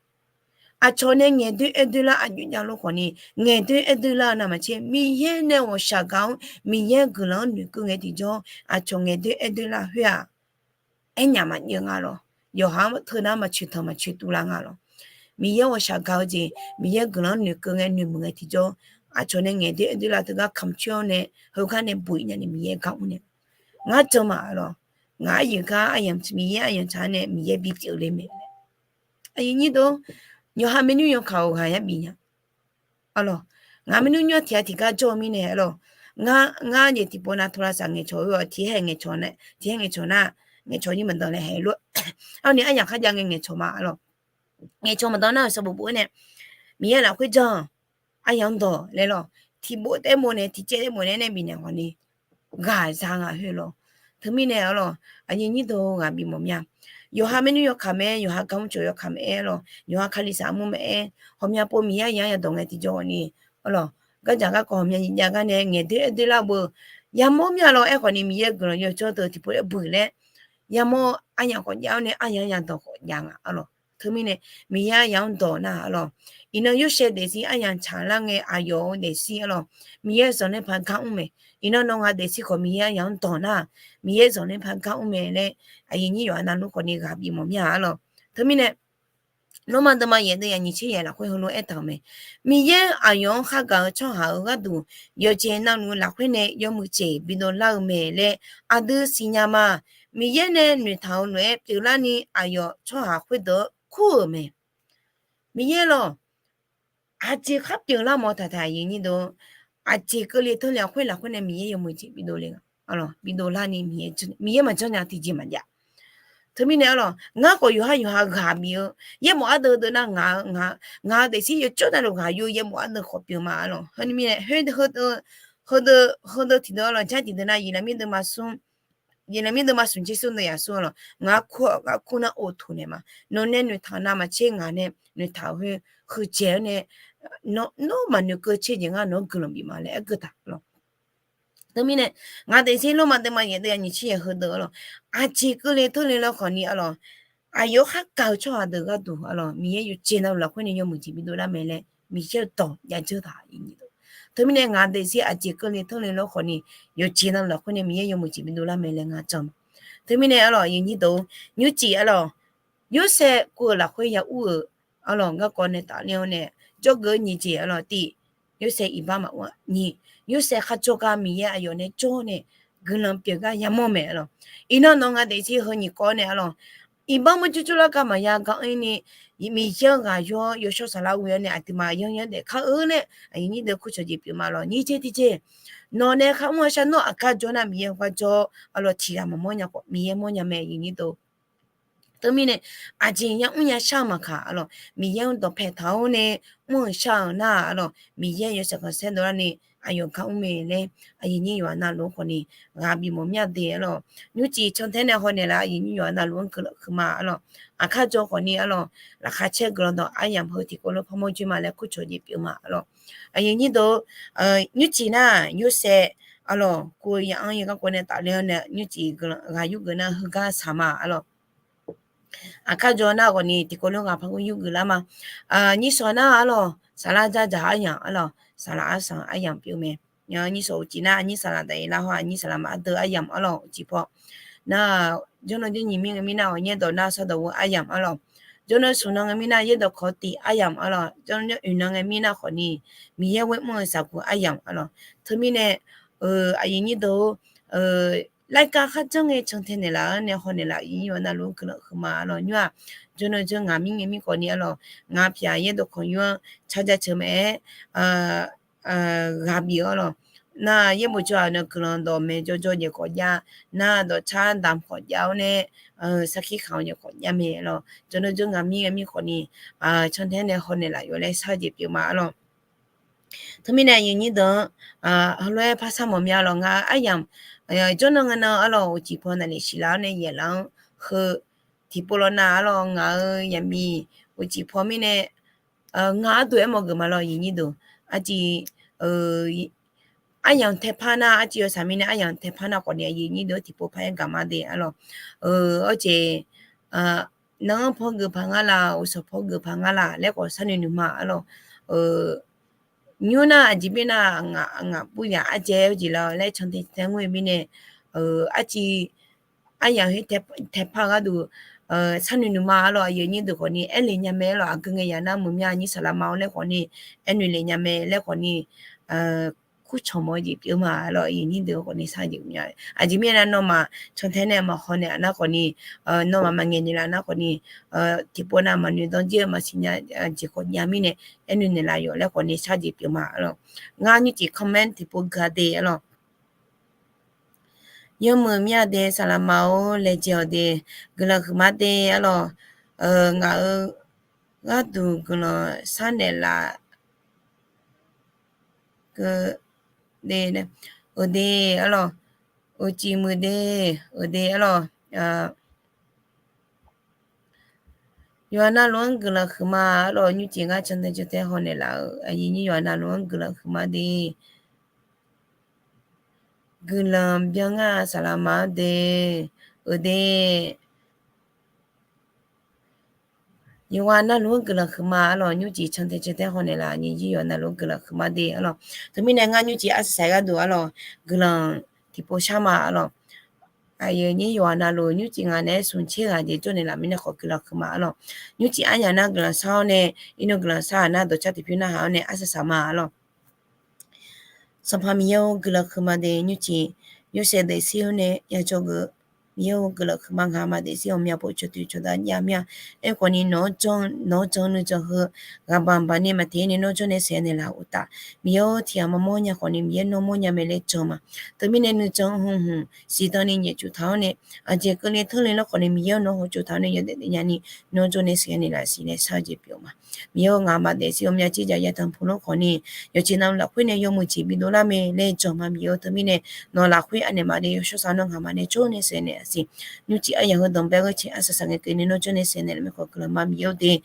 aqcawq nae ngaeqdoer aerdoer lar aqjox jav lor khawf ni, ngaeqdoer aerdoer lar-eu navmaqtser Miqyaer nae ghawqshaq gaq-anr Miqyaer guiqlanq-anr noeqkeuv ngae tiqjawr aqcawq ngaeqdoer aerdoer lar khoer-aq, aernyaf maqjeuv nga lawq. Yawqha-anr teunar maqcoeq tanq maqcoeq tuvlar nga lawq. Miqyaer ghawqshaq gaq-eu jeq Miqyaer guiqlanq-anr noeqkeuv ngae noeqmuiq ngae tiqjawr, aqcawq nae ngaeqdoer aerdoer lar teugar kamq coer-awr nae heugar nae buq-ir nya ni Miqyaer gar mr nae, ngar janr ma-a lawq. Ngaq-ir gar Miqyaer aryamq tsaq-anr nae Miqyaer bipyeuf le mae. Aqyuif nyir deuq, yawqha maernmr yawkaq-euq ghaq yar bif nya-a lawq. Ngaq maernmr nymr tiq ghaq tiqgar jawr-eu mirnae-a lawq. Ngar, ngar jeq tiqpov nav tawlavsaq ngaeqcawq-eu tiq hae ngaeqcawq nar, tiq hae ngaeqcawq nar, ngaeqcawq nyir maqdan laer haeq lof-aer ni aryamq kharjav ngae ngaeqcawq ma-a lawq. Ngaeqcawq maqdan nar-euq sanqbof bof-aer nae Miqyaer lafkhoer jan, aryamq-anr dawq laer lawq. Tiqbof taef bof nae tiqcaev taef bof nae nae bifnaeq khawf ni ghaq za nga khoer lawq. Teumirnae-a lawq, aqyuif nyir deuq ghaq bif mawf mir-a. Yawqha maernmr yawkaq maqaer, yawqha gar mrcoq yawkaq maqaer lawq, yawqha kalizaq armur maqaer, ghawqmya pov Miqyaer aryamq-anr yadawq ngae tiqjawr khawf ni, a lawq, gardzaq garkawv ghawqmya jav gar nae ngaeqdoer aerdoer lar beu yamawr mir-a lawq. Aerkhawf ni Miqyaer guiqlanq yawjawr deuq tiqpov laer buiq laer yamawr aryamq khawf jav-awr nae aryamq-anr yadawq khawf jav nga-a lawq. Teumirnae Miqyaer aryamq-anr dawq nar-a lawq, iqnan Yorsaev daefzir aryamq tsaqlar ngae aqyawf-eu daefzir-a lawq, Miqyaer zanqler paq gar mr mae. Iqnan nawr ngaq daefzir khawf Miqyaer aryamq-anr dawq nar, Miqyaer zanqler paq gar mr mae laer aqyuif nyir yawqha navluf khawf ni ghaq bif mawf mir-a lawq. Teumirnae Lormav deuvma yaeq deuv yaq nyiq tser yaeq lafkhoer heulof-aer aertaq-euq mae. Miqyaer aqyawf-anr khargaq-eu tsawrhaq-euq gharduq yawqjeq navluf lafkhoer nae yawmuiq jeq bidov lar-eu mae laer aqdui siqnya ma. Miqyaer nae noeqtaq-euq lof-aer pyeuflarni aqyawf tsawrhaq khoerdeuq-anr kur-euq mae. Miqyaer lawq, aqjeq khar pyeuflar mawf taqtaq aqyuif nyir deuq, aqjeq keuvle teule khoer lafkhoer nae Miqyaer yawmuiq jeq bidov le, bidov larni Miqyaer maqjanr nya tiqjeq maqjav. Teumirnae-a lawq, ngar khawf yawqhar yawqha ghaq bif-eu yaerbof ardeuv deuv nar, ngaq-eu daefzir yawjawr navluf ghaq yur yaerbof ardeuv khawf pyeuf ma-a lawq. Heu ni mirnae, heudeuq tiqdeuq-a lawq, jar tiqdeuq nar, Yeqlaqmir deuvma smq, Yeqlaqmir deuvma smq tser smr deuv yaq smr-a lawq, ngaq-anr kur-awr ngaq kur nar of tuq naeq ma. Nawq nae noeqtaq navmaqtser ngaq nae noeqtaq-eu khoer huiqdzaeq-awr nae, nawr maqnoeqkeuv tser jeq ngar nawq-anr guiqlanq bif ma laer aerkeuv taq lawq. Teumirnae, ngaq daefzir Lormav deuvma yaeq deuv yaq nyiq tser yaeq heudeuq-a lawq, aqjeq keuvle teule lawkhawf ni-a lawq, aqyawf-anr khargaq-eu tsawrhaq deuq gharduq-a lawq, Miqyaer yawqjeq navluf lafkhoer nae yawmuiq jeq bidov lar mae laer Miqyaer-euq dawq yajeur taq-a. Teumirnae ngaq daefzir aqjeq keuvle teule lawkhawf ni yawqjeq navluf lafkhoer nae Miqyaer yawmuiq jeq bidov lar mae laer ngar jan ma. Teumirnae-a lawq, aqyuif nyir deuq, nymrcif-a lawq, Yorsaev kuv-euq lafkhoer ya ur-euq-a lawq, garkawv nae tafler-awr nae jawrgeuf-eu nyiq jeq-a lawq, tiq, Yorsaev iqbax maqur-a. Nyiq, Yorsaev kharjawr gar Miqyaer aqyawf nae jawr nae guiqlanq pyeuf gar yamawr mae-a lawq. Iqnan nawq ngaq daefzir heu nyiq kawv nae-a lawq, iqbax mawr jurjur lar gar maqya gar-ir ni, Miqyaer-anr ghaq yawr-awr yawshawr saflar ghoe-awr nae aqduimaf yanr yanr daef kar-eu nae aqyuif nyir deuq kurcawq jeq pyeuf ma lawq. Nyiq jeq tiqjeq, Nawq nae kharmr-eu shar, nawr aqkar jawr nar Miqyaer heugar jawr arlawq, tiqghaq maqmawr nya khawf Miqyaer mawrnya mae, aqyuif nyir deuq. Teumirnae aqjeq yamr yashar-eu maqkaq arlawq, Miqyaer-anr dawqpae taq-awr nae mr-euq shar-euq nar arlawq, Miqyaer yawshaef khanqsaer dovlar ni aqyawf gar mr mae laer, aqyuif nyir yawqha navluf-anr khawfni ghaq bif mawf mir-a de arlawq. Nymrcif cantae nae hawnaeq laf, aqyuif nyir yawqha navluf-anr guiqlanq huiqma arlawq. Aqkar jawr khawfni arlawq, laqkhaq caer guiqlanq dawq aryamq heu tiqkawv lof parmawr joer ma laer kurcawq jeq pyeuf ma arlawq. Aqyuif nyir deuq, nymrcif nar yorsaev arlawq, kuv-eu ya-anr yagar kawv nae tafler-awr nae nymrcif guiqlanq ghaq yurgeuf nar heugar saq ma arlawq. Aqkar jawr nar khawfni tiqkawv lof ghaq par yurgeuf lar ma. Nyir sawq nar arlawq, saqlar dzardzaq aryamq arlawq, saqlaq arsanq aryamq pyeuf mae. Nyir sawq uqcif nar aqnyir saqlaq daqir lar hawr aqnyir saqlaq maqar deuv aryamq arlawq, uqcif paw nar, jawrnan jawr nyiq mir ngae mirnar ghawqnyaer dawq nar sar dawq ghoe aryamq arlawq. Jawrnan smq nan ngae mirnar yaerdawq kawq tiv aryamq arlawq. Jawrnan jawr oeq nan ngae mirnar khawfni Miqyaer ghoer mr-eu zaqguq aryamq arlawq. Teumirnae aqyuif nyir deuq, laerkar kharjanr ngae cantae naeqlaf-anr nae hawnaeq laf, aqyuif nyir yawqha navluf-anr guiqlanq huiqma arlawq. Nymr-aq, jawrnan jawr ngaq mir ngae mir khawfni arlawq, ngaq pyaq yaerdawq kawq yur-anr car jaceuq mae-aer ghaq bif-eu arlawq. Nar yaerbof jawr-aq nae guiqlanq dawq maeq jawrjawr jeq khawf jav, nar dawqcar damq khawf jav-awr nae sarkir khanq-eu jeq khawf jav mae arlawq. Jawrnan jawr ngaq mir ngae mir khawfni cantae nae hawnaeq laf yawf laer shar-eu jeq pyeuf ma arlawq. Teumirnae aqyuif nyir deuq-anr heulof-aer par shar mawf mya lawq. Ngaq-euq aryamq jawrnan ngae nan arlawq, uqcif paw naqlif siqlaf-awr nae yaeqlaf-anr heu tiqpov lawq nar arlawq, ngaq-euq yaqmiq uqcif paw mirnae ngaq arduq aermawf geuf ma lawq, aqyuif nyir deuq. Aqjeq aryamq taepar nar, arciv yawsaq mirnae aryamq taepar nar khawfni aqyuif nyir deuq tiqpov par-aer gaq ma de arlawq. Awr jeq, nar-anr paw geuf paq ngar laq, uqshawq paw geuf paq ngar laq laer khawf sharnoeq noeq ma arlawq. Nymr nar aqjeq mirnae ngaq ngaq purya arjaev-eu jeq la laer cantae tae ngoer-eu mirnae, arciv aryamq khoer taepar gharduq sharnoeq noeq ma arlawq. Aqyuif nyir deuq khawfni aerle nya mae arlawq. Aqgeu ngae yaq nar muiq mya nyir saqlaq ma-awr laer khawfni aernoeq le nya mae laer khawfni kurcawq mawf-eu jeq pyeuf ma arlawq. Aqyuif nyir deuq khawfni shar jeq mya. Aqjeq mirnae nawmaf cantae nae maqhaw naeq-a nar khawfni, nawmaf maqngaeq naeqlaf nar khawfni, tiqpov nav maqnoeq danr jir-eu maqsiq nya jeq khawf jav mirnae aernoeq naeqlaf yawf laer khawfni shar jeq pyeuf ma arlawq. Ngar nymrcif comment tiqpov gaq de arlawq. Yawmuiq mir-a de saqlaq ma-or laejae-awq de, guiqlanq huiqma de arlawq. Ngaq-euq gharduq guiqlanq sharnaeq laf keuv de, uqde arlawq, uqcif muiq de, uqde arlawq. Yawqha navluf-anr guiqlanq huiqma arlawq. Nymrcif ngar cantae cantae hawnaeq laf-euq aqyuif nyir yawqha navluf-anr guiqlanq huiqma de. Guiqlanq byan ngar saqlaq ma-anr de, uqde. Yawqghaq navluf-anr guiqlanq huiqma arlawq. Nymrcif cantae cantae hawnaeq laf, aqyuif nyir yawqghaq navluf-anr guiqlanq huiqma de arlawq. Teumirnae ngar nymrcif arsaq saq gharduq arlawq, guiqlanq tiqpov shar ma arlawq. Aqyuif nyir yawqghaq navluf nymrcif ngaq naeq-aer smq tser ghaq jeq jawrnaeq laf mirnae khawf guiqlanq huiqma arlawq. Nymrcif aryamq nar guiqlanq shar-awr nae, irnur guiqlanq shar-aq nar dawqcar tiqpyur narhaq-awr nae arsaq saq ma arlawq. Sanqpaq Miqyaer-or, guiqlanq huiqma de. Nymrcif yawshaef daefzir-awr nae yajawr geuf. Miqyaer-or, guiqlanq huiqma, ngaq-euq maq daefzir-awq myavpov cawqtuiv cawqda jav mir-a. Aerkhawfni nawq-anr jan, nawq-anr jan nuijan heu, ghaqbaq baqni maqteq-ir ni nawr jawrnae saef naeqlaf uqtaf, Miqyaer-or, tiqghaq maqmawr nya khawfni Miqyaer nawr mawrnya mae laer jan ma. Teumirnae nuijan heu hmq siqdan ni nyaefcuf taq-awr nae, aqjeq keuvle teurle lar khawfni Miqyaer-or, nawr hawcuf taq-awr nae yawdaef daefnya ni nawr jawrnae saef naeqlaf siq laer shar-eu jeq pyeuf ma. Miqyaer-or, ngaq-euq maq daefzir-awq myavtser jaq ya tanqpuq lar khawfni, yawqjeq navluf lafkhoer nae yawmuiq jeq bidov lar mae laer jan ma. Miqyaer-or, teumirnae nawq lafkhoer anaeq maqdaef yawshawr saq nawr ngaq maq nae jawrnae saef naeqlaf siq. Nymrcif aryamq heudawq bae ghae cae arsaq saq ngae keuvni nawr jawrnae saef naeqlaf mae khawf guiqlanq ma. Miqyaer-or de,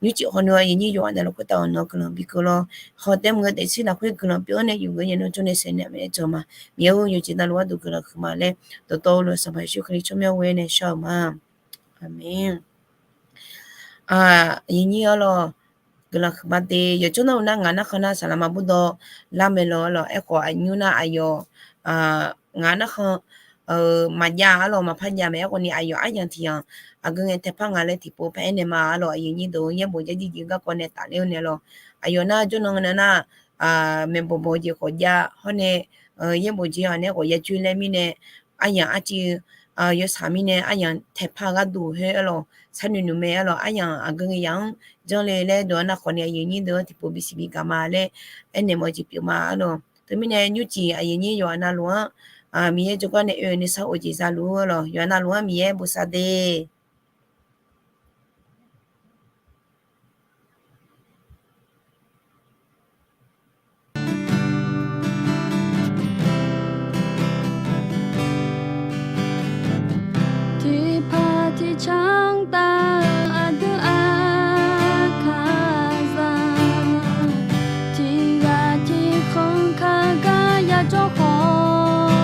nymrcif hawnu aqyuif nyir yawqghaq navluf khoertav-awq nawq guiqlanq bikeuv lawr. Hawtaev maqngeur daefzir lafkhoer guiqlanq pyeuf-awr nae yufgeur nya nawr jawrnae saef naeqlaf mae jan ma. Miqyaer-or, yawqjeq navluf gharduq guiqlanq huiqma laer dawqtawvluf Sanqpaq Yeqsur Kali tsawrmyanr ghoer nae shar-euq ma. Aqmeq. Aqyuif nyir arlawq, guiqlanq huiqma de. Yawqjawr nar-eu nar ngaq narkhan nar saqlaq ma burdawv lar mae lawq arlawq. Aerkhawf aqnymr nar aqyawf ngaq narkhan maqjav arlawq, maqpar jav mae. Aerkhawfni aqyawf aryamq tiq yamq aqgeu ngae taepar nga laer tiqpov par aernaeq ma arlawq. Aqyuif nyir deuq yaerbof jarjir jeq garkawv nae tafler-eu nae lawq. Aqyawf nar jawrnan ngae nar nar maeqbawq bawq jeq khawf jav hawr nae, yaerbof jeq-aq nae khawf ya joer laer mirnae, aryamq arciv yawsaq mirnae aryamq taepar gharduq khoer arlawq, sharnoeq noeq mae arlawq. Aryamq aqgeu ngae yaq-anr janr le laer dawq-anr nar khawfni aqyuif nyir deuq-anr tiqpov bisiq bi gaq ma laer aernaeq mawf-eu jeq pyeuf ma arlawq. Teumirnae nymrcif aqyuif nyir yawqha navluf-anr, Miqyaer jawrgar nae oe nuisar of jeq zaluf-eu lawq. Yawqha navluf-anr Miqyaer bosav de. Tiqpaq tiqcanr taf-eu aqdui aqkaqzaq, tiqghaq tiqkhanq kaqgar yajawr khawf,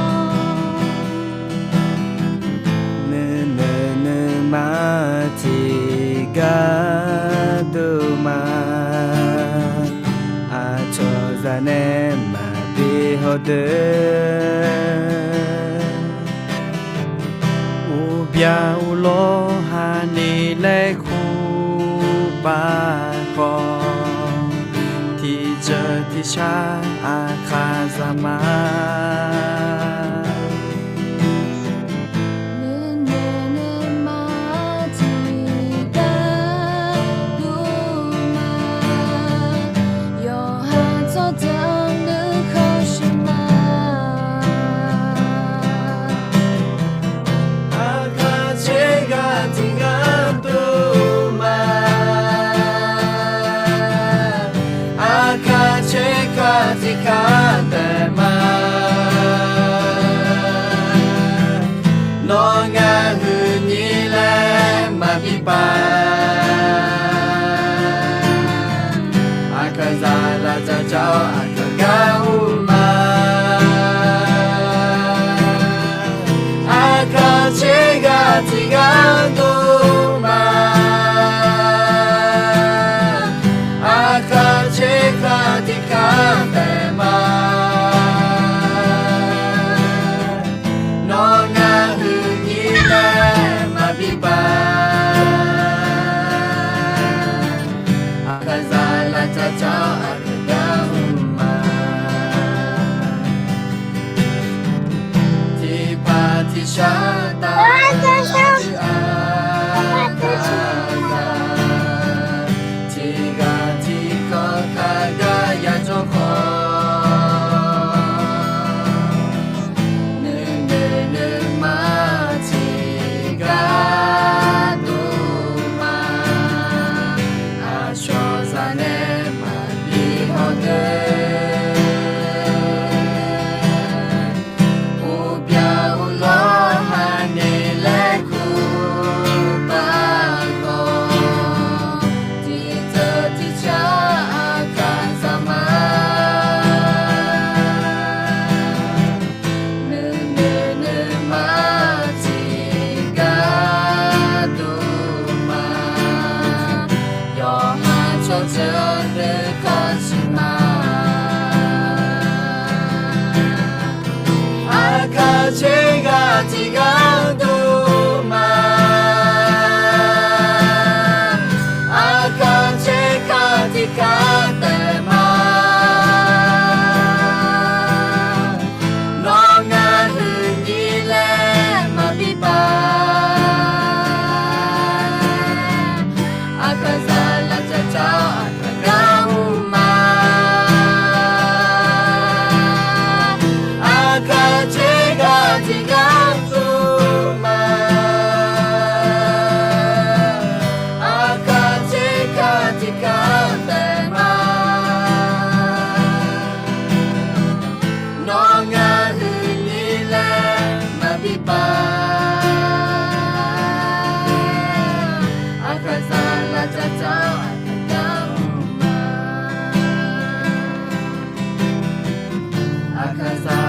nuinoeq nuima tiqgar dov ma. Aqcawq zaq nae maqbi hawdeuq, uqbya uqlawr haqni laer kur pav khawf, tiqjeuq tiqshar aqkaqzaq ma. Nuinoeq nuima tiqgar dov ma. Yawqha tsawrjeuq nuikhanr shuif ma. Aqkaq tser ghaq tiqgar dov ma. Aqkaq tser ghaq tiqgar taef ma. Nawr ngar huiqnyir laer maqbi pav. Aqkaqzaq lavtsaq dzaq-awr aqkaq gar ur ma. Aqkaq tser ghaq tiqgar dov ma. Aqkaq tser ghaq tiqgar taef ma. Nawr ngar huiqnyir laer maqbi pav. Aqkaqzaq lavtsaq dzaq-awr aqkaq gar ur ma. Tiqpaq tiqshar taf-eu aqdui aqkaqzaq, tiqghaq tiqkhanq kaqgar yajawr khawf, nuinoeq nuima tiqgar dov ma. Aqcawq zaq nae maqbi hawdeuq, uqbya uqlawr haqni laer kur pav khawf, tiqjeuq tiqshar aqkaqzaq ma. Nuinoeq nuima tiqgar dov ma. Yawqha tsawrjeuq nuikhanr shuif ma. Aqkaq tser ghaq tiqgar dov ma. Aqkaq tser ghaq tiqgar taef ma. Nawr ngar huiqnyir laer maqbi pav. Aqkaqzaq lavtsaq dzaq-awr aqkaq gar ur ma. Aqkaq tser ghaq tiqgar dov ma. Aqkaq tser ghaq tiqgar taef ma. Nawr ngar huiqnyir laer maqbi pav. Aqkaqzaq lavtsaq dzaq-awr aqkaq gar ur ma. Aqkaqzaq